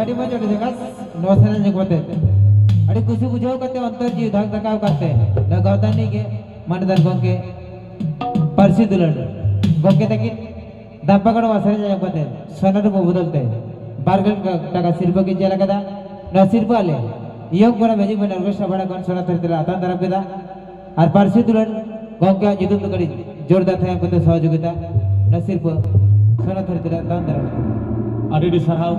ᱟᱹᱰᱤ ᱢᱚᱡᱽ, ᱟᱹᱰᱤ ᱡᱟᱠᱟᱥ ᱱᱚᱣᱟ ᱥᱮᱨᱮᱧ ᱟᱸᱡᱚᱢ ᱠᱟᱛᱮ ᱟᱹᱰᱤ ᱠᱩᱥᱤ ᱵᱩᱡᱷᱟᱹᱣ ᱠᱟᱛᱮ ᱚᱱᱛᱚᱨ ᱡᱤᱣᱤ ᱫᱷᱟᱠ ᱫᱷᱟᱠᱟᱣ ᱠᱟᱛᱮ ᱱᱚᱣᱟ ᱜᱟᱶᱛᱟ ᱨᱤᱱᱤᱡ ᱜᱮ ᱢᱟᱱᱚᱛᱟᱱ ᱜᱚᱢᱠᱮ ᱯᱟᱹᱨᱥᱤ ᱫᱩᱞᱟᱹᱲ ᱜᱚᱢᱠᱮ ᱛᱟᱹᱠᱤᱱ ᱫᱟᱢᱯᱟᱠᱟᱲ ᱱᱚᱣᱟ ᱥᱮᱨᱮᱧ ᱟᱸᱡᱚᱢ ᱠᱟᱛᱮ ᱥᱚᱱᱟ ᱨᱩᱯᱟᱹ ᱵᱚᱫᱚᱞ ᱛᱮ ᱵᱟᱨ ᱜᱮᱞ ᱴᱟᱠᱟ ᱥᱤᱨᱯᱟᱹ ᱠᱤᱱ ᱪᱟᱞ ᱟᱠᱟᱫᱟ᱾ ᱱᱚᱣᱟ ᱥᱤᱨᱯᱟᱹ ᱟᱞᱮ ᱤᱭᱚᱝ ᱠᱚᱲᱟ ᱢᱮᱡᱤᱠ ᱢᱮᱱ ᱚᱨᱠᱮᱥᱴᱨᱟ ᱯᱟᱲᱟ ᱠᱷᱚᱱ ᱥᱚᱱᱟ ᱛᱷᱟᱹᱨᱤ ᱛᱮᱞᱮ ᱟᱛᱟᱝ ᱫᱟᱨᱟᱢ ᱠᱮᱫᱟ᱾ ᱟᱨ ᱯᱟᱹᱨᱥᱤ ᱫᱩᱞᱟᱹᱲ ᱜᱚᱢᱠᱮᱭᱟᱜ ᱧᱩᱛᱩᱢ ᱛᱮ ᱠᱟᱹᱴᱤᱡ ᱡᱳᱨᱫᱟᱨ ᱛᱷᱟᱭᱚ ᱠᱟᱛᱮ ᱥᱚᱦᱚᱡᱳᱜᱤᱛᱟ ᱱᱚᱣᱟ ᱥᱤᱨᱯᱟᱹ ᱥᱚᱱᱟ ᱛᱷᱟᱹᱨᱤ ᱛᱮᱞᱮ ᱟᱛᱟᱝ ᱫᱟᱨᱟᱢ ᱠᱮᱫᱟ᱾ ᱟᱹᱰᱤ ᱟᱹᱰᱤ ᱥᱟᱨᱦᱟᱣ᱾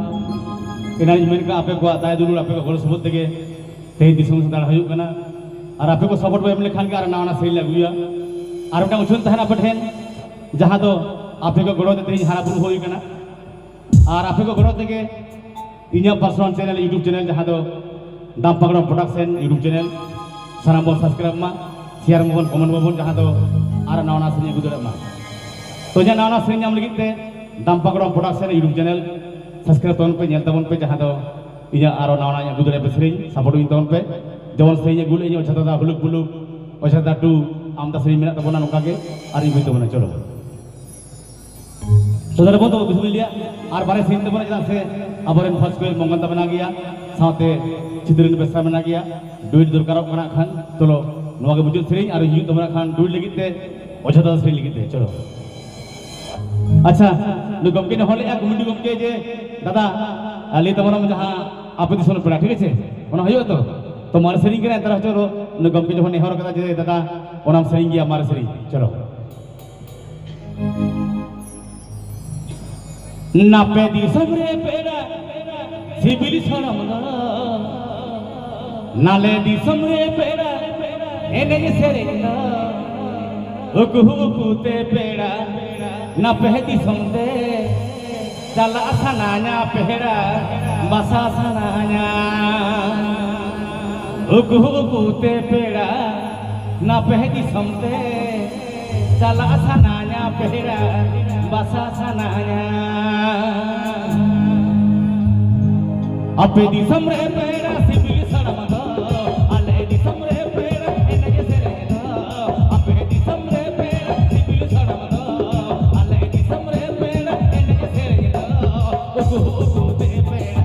ᱮᱱᱟᱝ ᱤᱧ ᱢᱮᱱ ᱠᱟᱜᱼᱟ, ᱟᱯᱮ ᱠᱚᱣᱟᱜ ᱫᱟᱭᱟ ᱫᱩᱞᱟᱹᱲ, ᱟᱯᱮ ᱠᱚᱣᱟᱜ ᱜᱚᱲᱚ ᱥᱚᱯᱚᱦᱚᱫ ᱛᱮᱜᱮ ᱛᱮᱦᱮᱧ ᱫᱤᱥᱚᱢ ᱥᱟᱱᱛᱟᱲ ᱦᱩᱭᱩᱜ ᱠᱟᱱᱟ᱾ ᱟᱨ ᱟᱯᱮ ᱠᱚ ᱥᱟᱯᱳᱨᱴ ᱯᱮ ᱮᱢ ᱞᱮᱠᱷᱟᱱ ᱜᱮ ᱟᱨ ᱱᱟᱣᱟ ᱱᱟᱣᱟ ᱥᱮᱨᱮᱧ ᱞᱮ ᱟᱹᱜᱩᱭᱟ᱾ ᱟᱨ ᱢᱤᱫᱴᱟᱝ ᱩᱪᱷᱟᱹᱱ ᱛᱟᱦᱮᱱᱟ ᱟᱯᱮ ᱴᱷᱮᱱ, ᱡᱟᱦᱟᱸ ᱫᱚ ᱟᱯᱮ ᱠᱚ ᱜᱚᱲᱚ ᱛᱮ ᱛᱮᱦᱮᱧ ᱦᱟᱨᱟ ᱵᱩᱨᱩ ᱦᱩᱭ ᱠᱟᱱᱟ᱾ ᱟᱨ ᱟᱯᱮ ᱠᱚ ᱜᱚᱲᱚ ᱛᱮᱜᱮ ᱤᱧᱟᱹᱜ ᱯᱟᱨᱥᱚᱱᱟᱞ ᱪᱮᱱᱮᱞ, YouTube ᱪᱮᱱᱮᱞ, ᱡᱟᱦᱟᱸ ᱫᱚ ᱫᱟᱢᱯᱟᱠᱲᱚᱢ ᱯᱨᱚᱰᱟᱠᱥᱚᱱ YouTube ᱪᱮᱱᱮᱞ, ᱥᱟᱱᱟᱢ ᱵᱚᱱ ᱥᱟᱵᱥᱠᱨᱟᱭᱤᱵ ᱢᱟ, ᱥᱮᱭᱟᱨ ᱢᱟᱵᱚᱱ, ᱠᱚᱢᱮᱱᱴ ᱢᱟᱵᱚᱱ, ᱡᱟᱦᱟᱸ ᱫᱚ ᱟᱨ ᱱᱟᱣᱟ ᱱᱟᱣᱟ ᱥᱮᱨᱮᱧ ᱟᱹᱜᱩ ᱫᱟᱲᱮᱭᱟᱜ ᱢᱟ᱾ ᱛᱚ, ᱤᱧᱟᱹᱜ ᱱᱟᱣᱟ ᱱᱟᱣᱟ ᱥᱮᱨᱮᱧ ᱧᱟᱢ ᱞᱟᱹᱜᱤᱫ ᱛᱮ ᱫᱟᱢᱯᱟᱠᱲᱚᱢ ᱯᱨᱚᱰᱟᱠᱥᱚᱱ YouTube ᱪᱮᱱᱮᱞ ᱥᱟᱵᱥᱠᱨᱟᱭᱤᱵ ᱛᱟᱵᱚᱱ ᱯᱮ, ᱧᱮᱞ ᱛᱟᱵᱚᱱ ᱯᱮ, ᱡᱟᱦᱟᱸ ᱫᱚ ᱤᱧᱟᱹᱜ ᱟᱨᱚ ᱱᱟᱣᱟ ᱱᱟᱣᱟ ᱟᱹᱜᱩ ᱫᱟᱲᱮᱭᱟᱜ ᱯᱮ ᱥᱮᱨᱮᱧ, ᱥᱟᱯᱳᱨᱴ ᱤᱧ ᱛᱟᱵᱚᱱ ᱯᱮ᱾ ᱡᱮᱢᱚᱱ ᱥᱮᱨᱮᱧ ᱟᱹᱜᱩ ᱞᱮᱫ ᱤᱧ ᱚᱡᱷᱟ ᱫᱟᱫᱟ ᱦᱩᱞᱩᱠ ᱵᱩᱞᱩᱠ, ᱚᱡᱷᱟ ᱫᱟᱫᱟ ᱴᱩ, ᱟᱢᱫᱟ ᱥᱮᱨᱮᱧ ᱢᱮᱱᱟᱜ ᱛᱟᱵᱚᱱᱟ ᱱᱚᱝᱠᱟ ᱜᱮ, ᱟᱨ ᱤᱧ ᱦᱩᱭ ᱛᱟᱵᱚᱱᱟ᱾ ᱪᱚᱞᱚ᱾ ᱥᱚᱫᱚᱨ ᱵᱚᱱ ᱛᱚ ᱵᱤᱥᱱᱩ ᱞᱤᱭᱟ ᱟᱨ ᱵᱟᱨᱭᱟ ᱥᱮᱨᱮᱧ ᱛᱟᱵᱚᱱᱟ, ᱪᱮᱫᱟᱜ ᱥᱮ ᱟᱵᱚᱨᱮᱱ ᱯᱷᱟᱥᱴ ᱠᱚᱭᱮᱠ ᱢᱚᱝᱜᱚᱞ ᱛᱟᱵᱚᱱᱟ ᱜᱮᱭᱟ, ᱥᱟᱶᱛᱮ ᱪᱤᱛᱨᱤᱱ ᱵᱮᱥᱨᱟ ᱢᱮᱱᱟᱜ ᱜᱮᱭᱟ, ᱰᱩᱭᱮᱴ ᱫᱚᱨᱠᱟᱨᱚᱜ ᱠᱟᱱᱟ ᱠᱷᱟᱱ᱾ ᱪᱚᱞᱚ, ᱱᱚᱣᱟ ᱜᱮ ᱢᱩᱪᱟᱹᱫ ᱥᱮᱨᱮᱧ, ᱟᱨ ᱦᱤᱡᱩᱜ ᱛᱟᱵᱚᱱᱟ ᱠᱷᱟᱱ ᱰᱩᱭᱮᱴ ᱞᱟᱹᱜᱤᱫ ᱛᱮ ᱚᱡᱷᱟ ᱫᱟᱫᱟ ᱥᱮᱨᱮᱧ ᱞᱟᱹᱜᱤᱫ ᱛᱮ᱾ ᱪᱚᱞᱚ᱾ ᱟᱪᱪᱷᱟ, ᱱᱩᱭ ᱜᱚᱢᱠᱮ ᱱᱮᱦᱚᱨ ᱞᱮᱜᱼᱟ, ᱠᱚᱢᱤᱴᱤ ᱜᱚᱢᱠᱮ, ᱡᱮ ᱫᱟᱫᱟ, ᱞᱟᱹᱭ ᱛᱟᱵᱚᱱᱟᱢ ᱡᱟᱦᱟᱸ ᱟᱯᱮ ᱫᱤᱥᱚᱢ ᱨᱮ ᱯᱮᱲᱟ, ᱴᱷᱤᱠ ᱟᱪᱷᱮ? ᱚᱱᱟ ᱦᱩᱭᱩᱜᱼᱟ ᱛᱚ? ᱛᱚ ᱢᱟᱨᱮ ᱥᱮᱨᱮᱧ ᱠᱟᱱᱟ, ᱮᱱᱛᱮ ᱨᱮᱦᱚᱸ ᱪᱚᱞᱚ, ᱱᱩᱭ ᱜᱚᱢᱠᱮ ᱡᱚᱠᱷᱚᱱ ᱱᱮᱦᱚᱨ ᱠᱟᱫᱟ ᱡᱮ ᱫᱟᱫᱟ ᱚᱱᱟᱢ ᱥᱮᱨᱮᱧ ᱜᱮᱭᱟ, ᱢᱟᱨᱮ ᱥᱮᱨᱮᱧ, ᱪᱚᱞᱚ᱾ ᱱᱟᱯᱮ ᱫᱤᱥᱚᱢ ᱨᱮ ᱯᱮᱲᱟ ᱥᱤᱵᱤᱞ ᱥᱚᱲᱚᱢ ᱫᱚ, ᱱᱟᱞᱮ ᱫᱤᱥᱚᱢ ᱨᱮ ᱯᱮᱲᱟ ᱮᱱᱮᱡ ᱥᱮᱨᱮᱧ ᱫᱚ, ᱩᱠᱩ ᱩᱠᱩ ᱛᱮ ᱯᱮᱲᱟ ᱱᱟᱯᱮ ᱫᱤᱥᱚᱢ ᱛᱮ ᱪᱟᱞᱟᱜ ᱥᱟᱱᱟᱧᱟ, ᱯᱮᱲᱟ ᱵᱟᱥᱟ ᱥᱟᱱᱟᱧᱟ᱾ ᱩᱠᱩ ᱩᱠᱩ ᱛᱮ ᱯᱮᱲᱟ ᱱᱟᱯᱮ ᱫᱤᱥᱚᱢ ᱛᱮ ᱪᱟᱞᱟᱜ ᱥᱟᱱᱟᱧᱟ, ᱯᱮᱲᱟ ᱵᱟᱥᱟ ᱥᱟᱱᱟᱧᱟ᱾ ᱟᱯᱮ ᱫᱤᱥᱚᱢ ᱨᱮ ᱯᱮᱲᱟ ᱥᱤᱵᱤᱞ ᱥᱟᱲᱟᱢ ᱫᱚ, ᱟᱞᱮ ᱫᱤᱥᱚᱢ ᱨᱮ ᱯᱮᱲᱟ ᱮᱱᱮᱡ ᱥᱮᱨᱮᱧ ᱫᱚ, ᱟᱯᱮ ᱫᱤᱥᱚᱢ ᱨᱮ ᱯᱮᱲᱟ ᱥᱤᱵᱤᱞ ᱥᱟᱲᱟᱢ ᱫᱚ, ᱟᱞᱮ ᱫᱤᱥᱚᱢ ᱨᱮ ᱯᱮᱲᱟ ᱮᱱᱮᱡ ᱥᱮᱨᱮᱧ ᱫᱚ, ᱩᱠᱩ ᱩᱠᱩ ᱛᱮ ᱯᱮᱲᱟ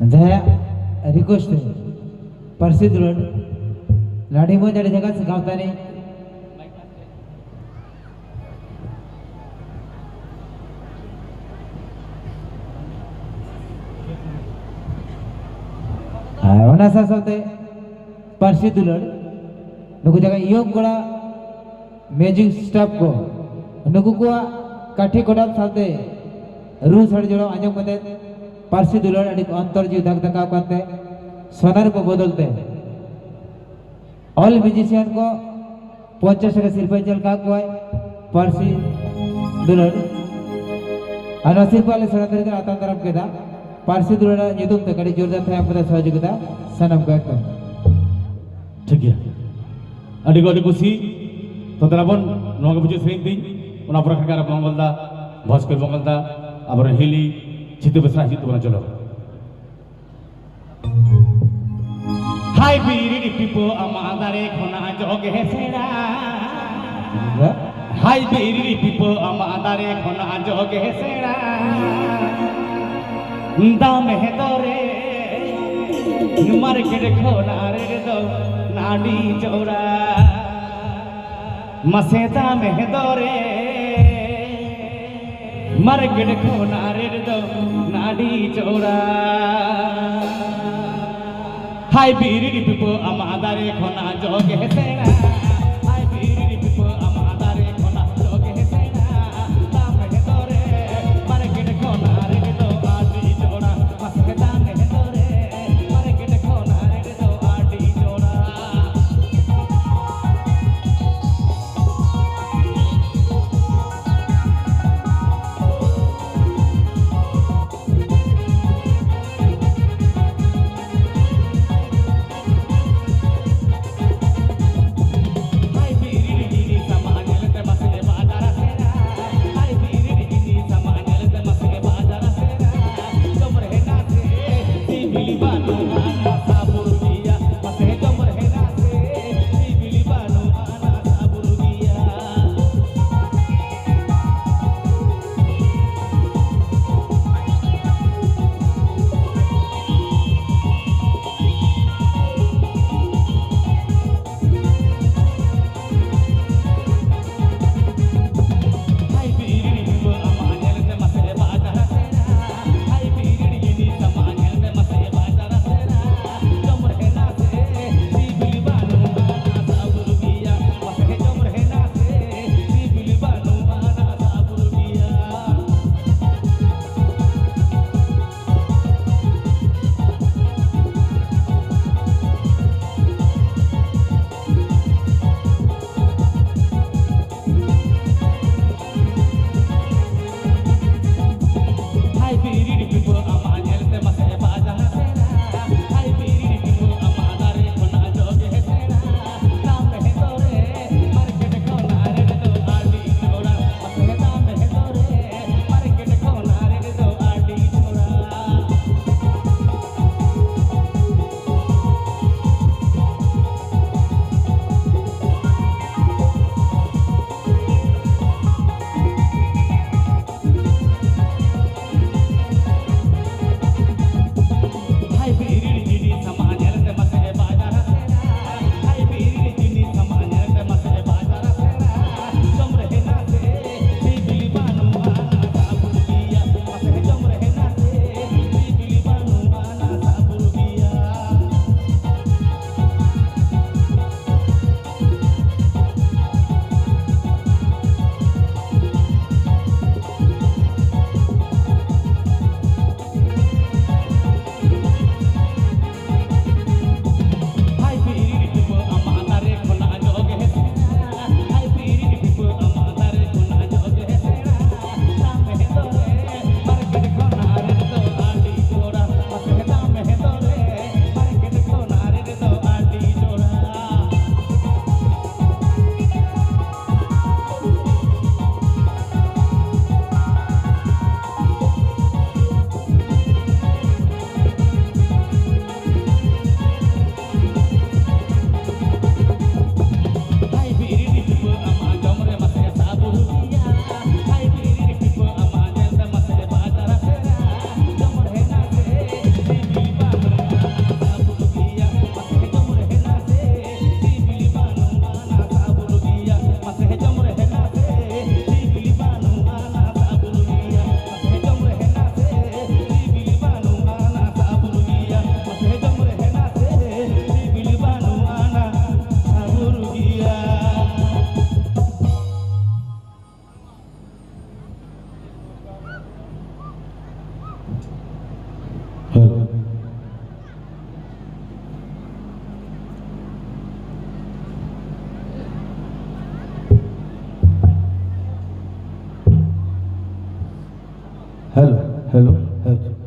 ᱡᱟᱦᱟᱸᱭᱟᱜ ᱨᱤᱠᱩᱭᱮᱥᱴ ᱛᱮ ᱯᱟᱹᱨᱥᱤ ᱫᱩᱞᱟᱹᱲ ᱞᱟᱹᱰᱷᱤ ᱢᱚᱡᱽ ᱟᱹᱰᱤ ᱡᱟᱭᱜᱟ ᱥᱮ ᱜᱟᱶᱛᱟ ᱨᱤᱱ ᱟᱨ ᱚᱱᱟ ᱥᱟᱶ ᱥᱟᱶᱛᱮ ᱯᱟᱹᱨᱥᱤ ᱫᱩᱞᱟᱹᱲ ᱱᱩᱠᱩ ᱡᱟᱭᱜᱟ ᱤᱭᱚᱝ ᱠᱚᱲᱟ ᱢᱤᱭᱩᱡᱤᱠ ᱥᱴᱟᱯ ᱠᱚ ᱱᱩᱠᱩ ᱠᱚᱣᱟᱜ ᱠᱟᱹᱴᱷᱤ ᱠᱚᱰᱟᱢ ᱥᱟᱶᱛᱮ ᱨᱩ ᱥᱟᱰᱮ ᱡᱚᱲᱟᱣ ᱟᱸᱡᱚᱢ ᱠᱟᱛᱮ ᱯᱟᱹᱨᱥᱤ ᱫᱩᱞᱟᱹᱲ ᱟᱹᱰᱤ ᱚᱱᱛᱚᱨ ᱡᱤᱣᱤ ᱫᱷᱟᱠ ᱫᱷᱟᱠᱟᱣ ᱠᱟᱱᱛᱮ ᱥᱚᱱᱟ ᱨᱩᱯᱟᱹ ᱵᱚᱫᱚᱞ ᱛᱮ ᱚᱞ ᱢᱤᱭᱩᱡᱤᱥᱤᱭᱟᱱ ᱠᱚ ᱯᱚᱧᱪᱟᱥ ᱴᱟᱠᱟ ᱥᱤᱨᱯᱟᱹᱧ ᱪᱟᱞ ᱠᱟᱜ ᱠᱚᱣᱟᱭ ᱯᱟᱹᱨᱥᱤ ᱫᱩᱞᱟᱹᱲ᱾ ᱟᱨ ᱱᱚᱣᱟ ᱥᱤᱨᱯᱟᱹ ᱟᱞᱮ ᱥᱚᱱᱟ ᱛᱟᱹᱨᱤ ᱫᱚᱞᱮ ᱟᱛᱟᱝ ᱫᱟᱨᱟᱢ ᱠᱮᱫᱟ ᱯᱟᱹᱨᱥᱤ ᱫᱩᱞᱟᱹᱲ ᱧᱩᱛᱩᱢ ᱛᱮ ᱠᱟᱹᱴᱤᱡ ᱡᱳᱨᱫᱟᱨ ᱛᱮ ᱮᱢ ᱠᱟᱛᱮ ᱥᱚᱦᱚᱡᱳᱜᱤᱛᱟ ᱥᱟᱱᱟᱢ ᱠᱚ ᱮᱠᱫᱚᱢ᱾ ᱴᱷᱤᱠ ᱜᱮᱭᱟ᱾ ᱟᱹᱰᱤ ᱟᱹᱰᱤ ᱠᱩᱥᱤ᱾ ᱛᱚ ᱫᱮᱞᱟ ᱵᱚᱱ ᱱᱚᱣᱟ ᱜᱮ ᱵᱩᱡᱷᱟᱹᱣ ᱥᱮᱨᱮᱧ ᱛᱤᱧ ᱚᱱᱟ ᱯᱚᱨᱮ ᱠᱷᱟᱱ ᱜᱮ ᱟᱨ ᱢᱚᱝᱜᱚᱞ ᱫᱟ ᱵᱷᱚᱡᱽ ᱠᱚ ᱢᱚᱝᱜᱚᱞ ᱫᱟ ᱟᱵᱚᱨᱮᱱ ᱦᱤᱞᱤ ᱪᱷᱤᱛᱟᱹ ᱵᱮᱥᱨᱟ ᱦᱤᱡᱩᱜ ᱛᱟᱵᱚᱱᱟ᱾ ᱪᱚᱞᱚ᱾ ᱦᱟᱭ ᱵᱤᱨᱤᱫ ᱯᱤᱯᱟᱹ ᱟᱢᱟᱜ ᱫᱟᱨᱮ ᱠᱷᱚᱱᱟᱜ ᱡᱚ ᱜᱮ ᱥᱮᱬᱟ᱾ ᱦᱟᱭ ᱵᱤᱨᱤᱫ ᱯᱤᱯᱟᱹ ᱟᱢᱟᱜ ᱫᱟᱨᱮ ᱠᱷᱚᱱᱟᱜ ᱡᱚ ᱜᱮ ᱥᱮᱬᱟ᱾ ᱫᱟᱢᱮ ᱫᱚᱨᱮ ᱢᱟᱨᱠᱮᱴ ᱠᱷᱚᱱᱟᱜ ᱨᱮᱴ ᱫᱚ ᱟᱹᱰᱤ ᱪᱚᱲᱟ᱾ ᱢᱟᱥᱮ ᱫᱟᱢᱮ ᱫᱚᱨᱮ ᱢᱟᱨᱠᱮᱴ ᱠᱷᱚᱱᱟᱜ ᱨᱮᱴ ᱫᱚ ᱟᱹᱰᱤ ᱪᱚᱲᱟ᱾ ᱦᱟᱭ ᱵᱤᱨᱤᱫ ᱯᱤᱯᱟᱹ ᱟᱢᱟᱜ ᱫᱟᱨᱮ ᱠᱷᱚᱱᱟᱜ ᱡᱚ ᱜᱮ ᱥᱮᱬᱟ᱾ ᱦᱟᱭ ᱵᱤᱨᱤᱫ ᱯᱤᱯᱟᱹ ᱟᱢᱟᱜ ᱫᱟᱨᱮ ᱠᱷᱚᱱᱟᱜ ᱡᱚ ᱜᱮ ᱥᱮᱬᱟ᱾ ᱫᱟᱢᱮ ᱫᱚᱨᱮ ᱢᱟᱨᱠᱮᱴ ᱠᱷᱚᱱᱟᱜ ᱨᱮᱴ ᱫᱚ ᱟᱹᱰᱤ ᱪᱚᱲᱟ᱾ ᱢᱟᱥᱮ ᱫᱟᱢᱮ ᱫᱚᱨᱮ ᱢᱟᱨᱠᱮᱴ ᱠᱷᱚᱱᱟᱜ ᱨᱮᱴ ᱫᱚ ᱟᱹᱰᱤ ᱪᱚᱲᱟ᱾ Hello. Hello, hello, hello.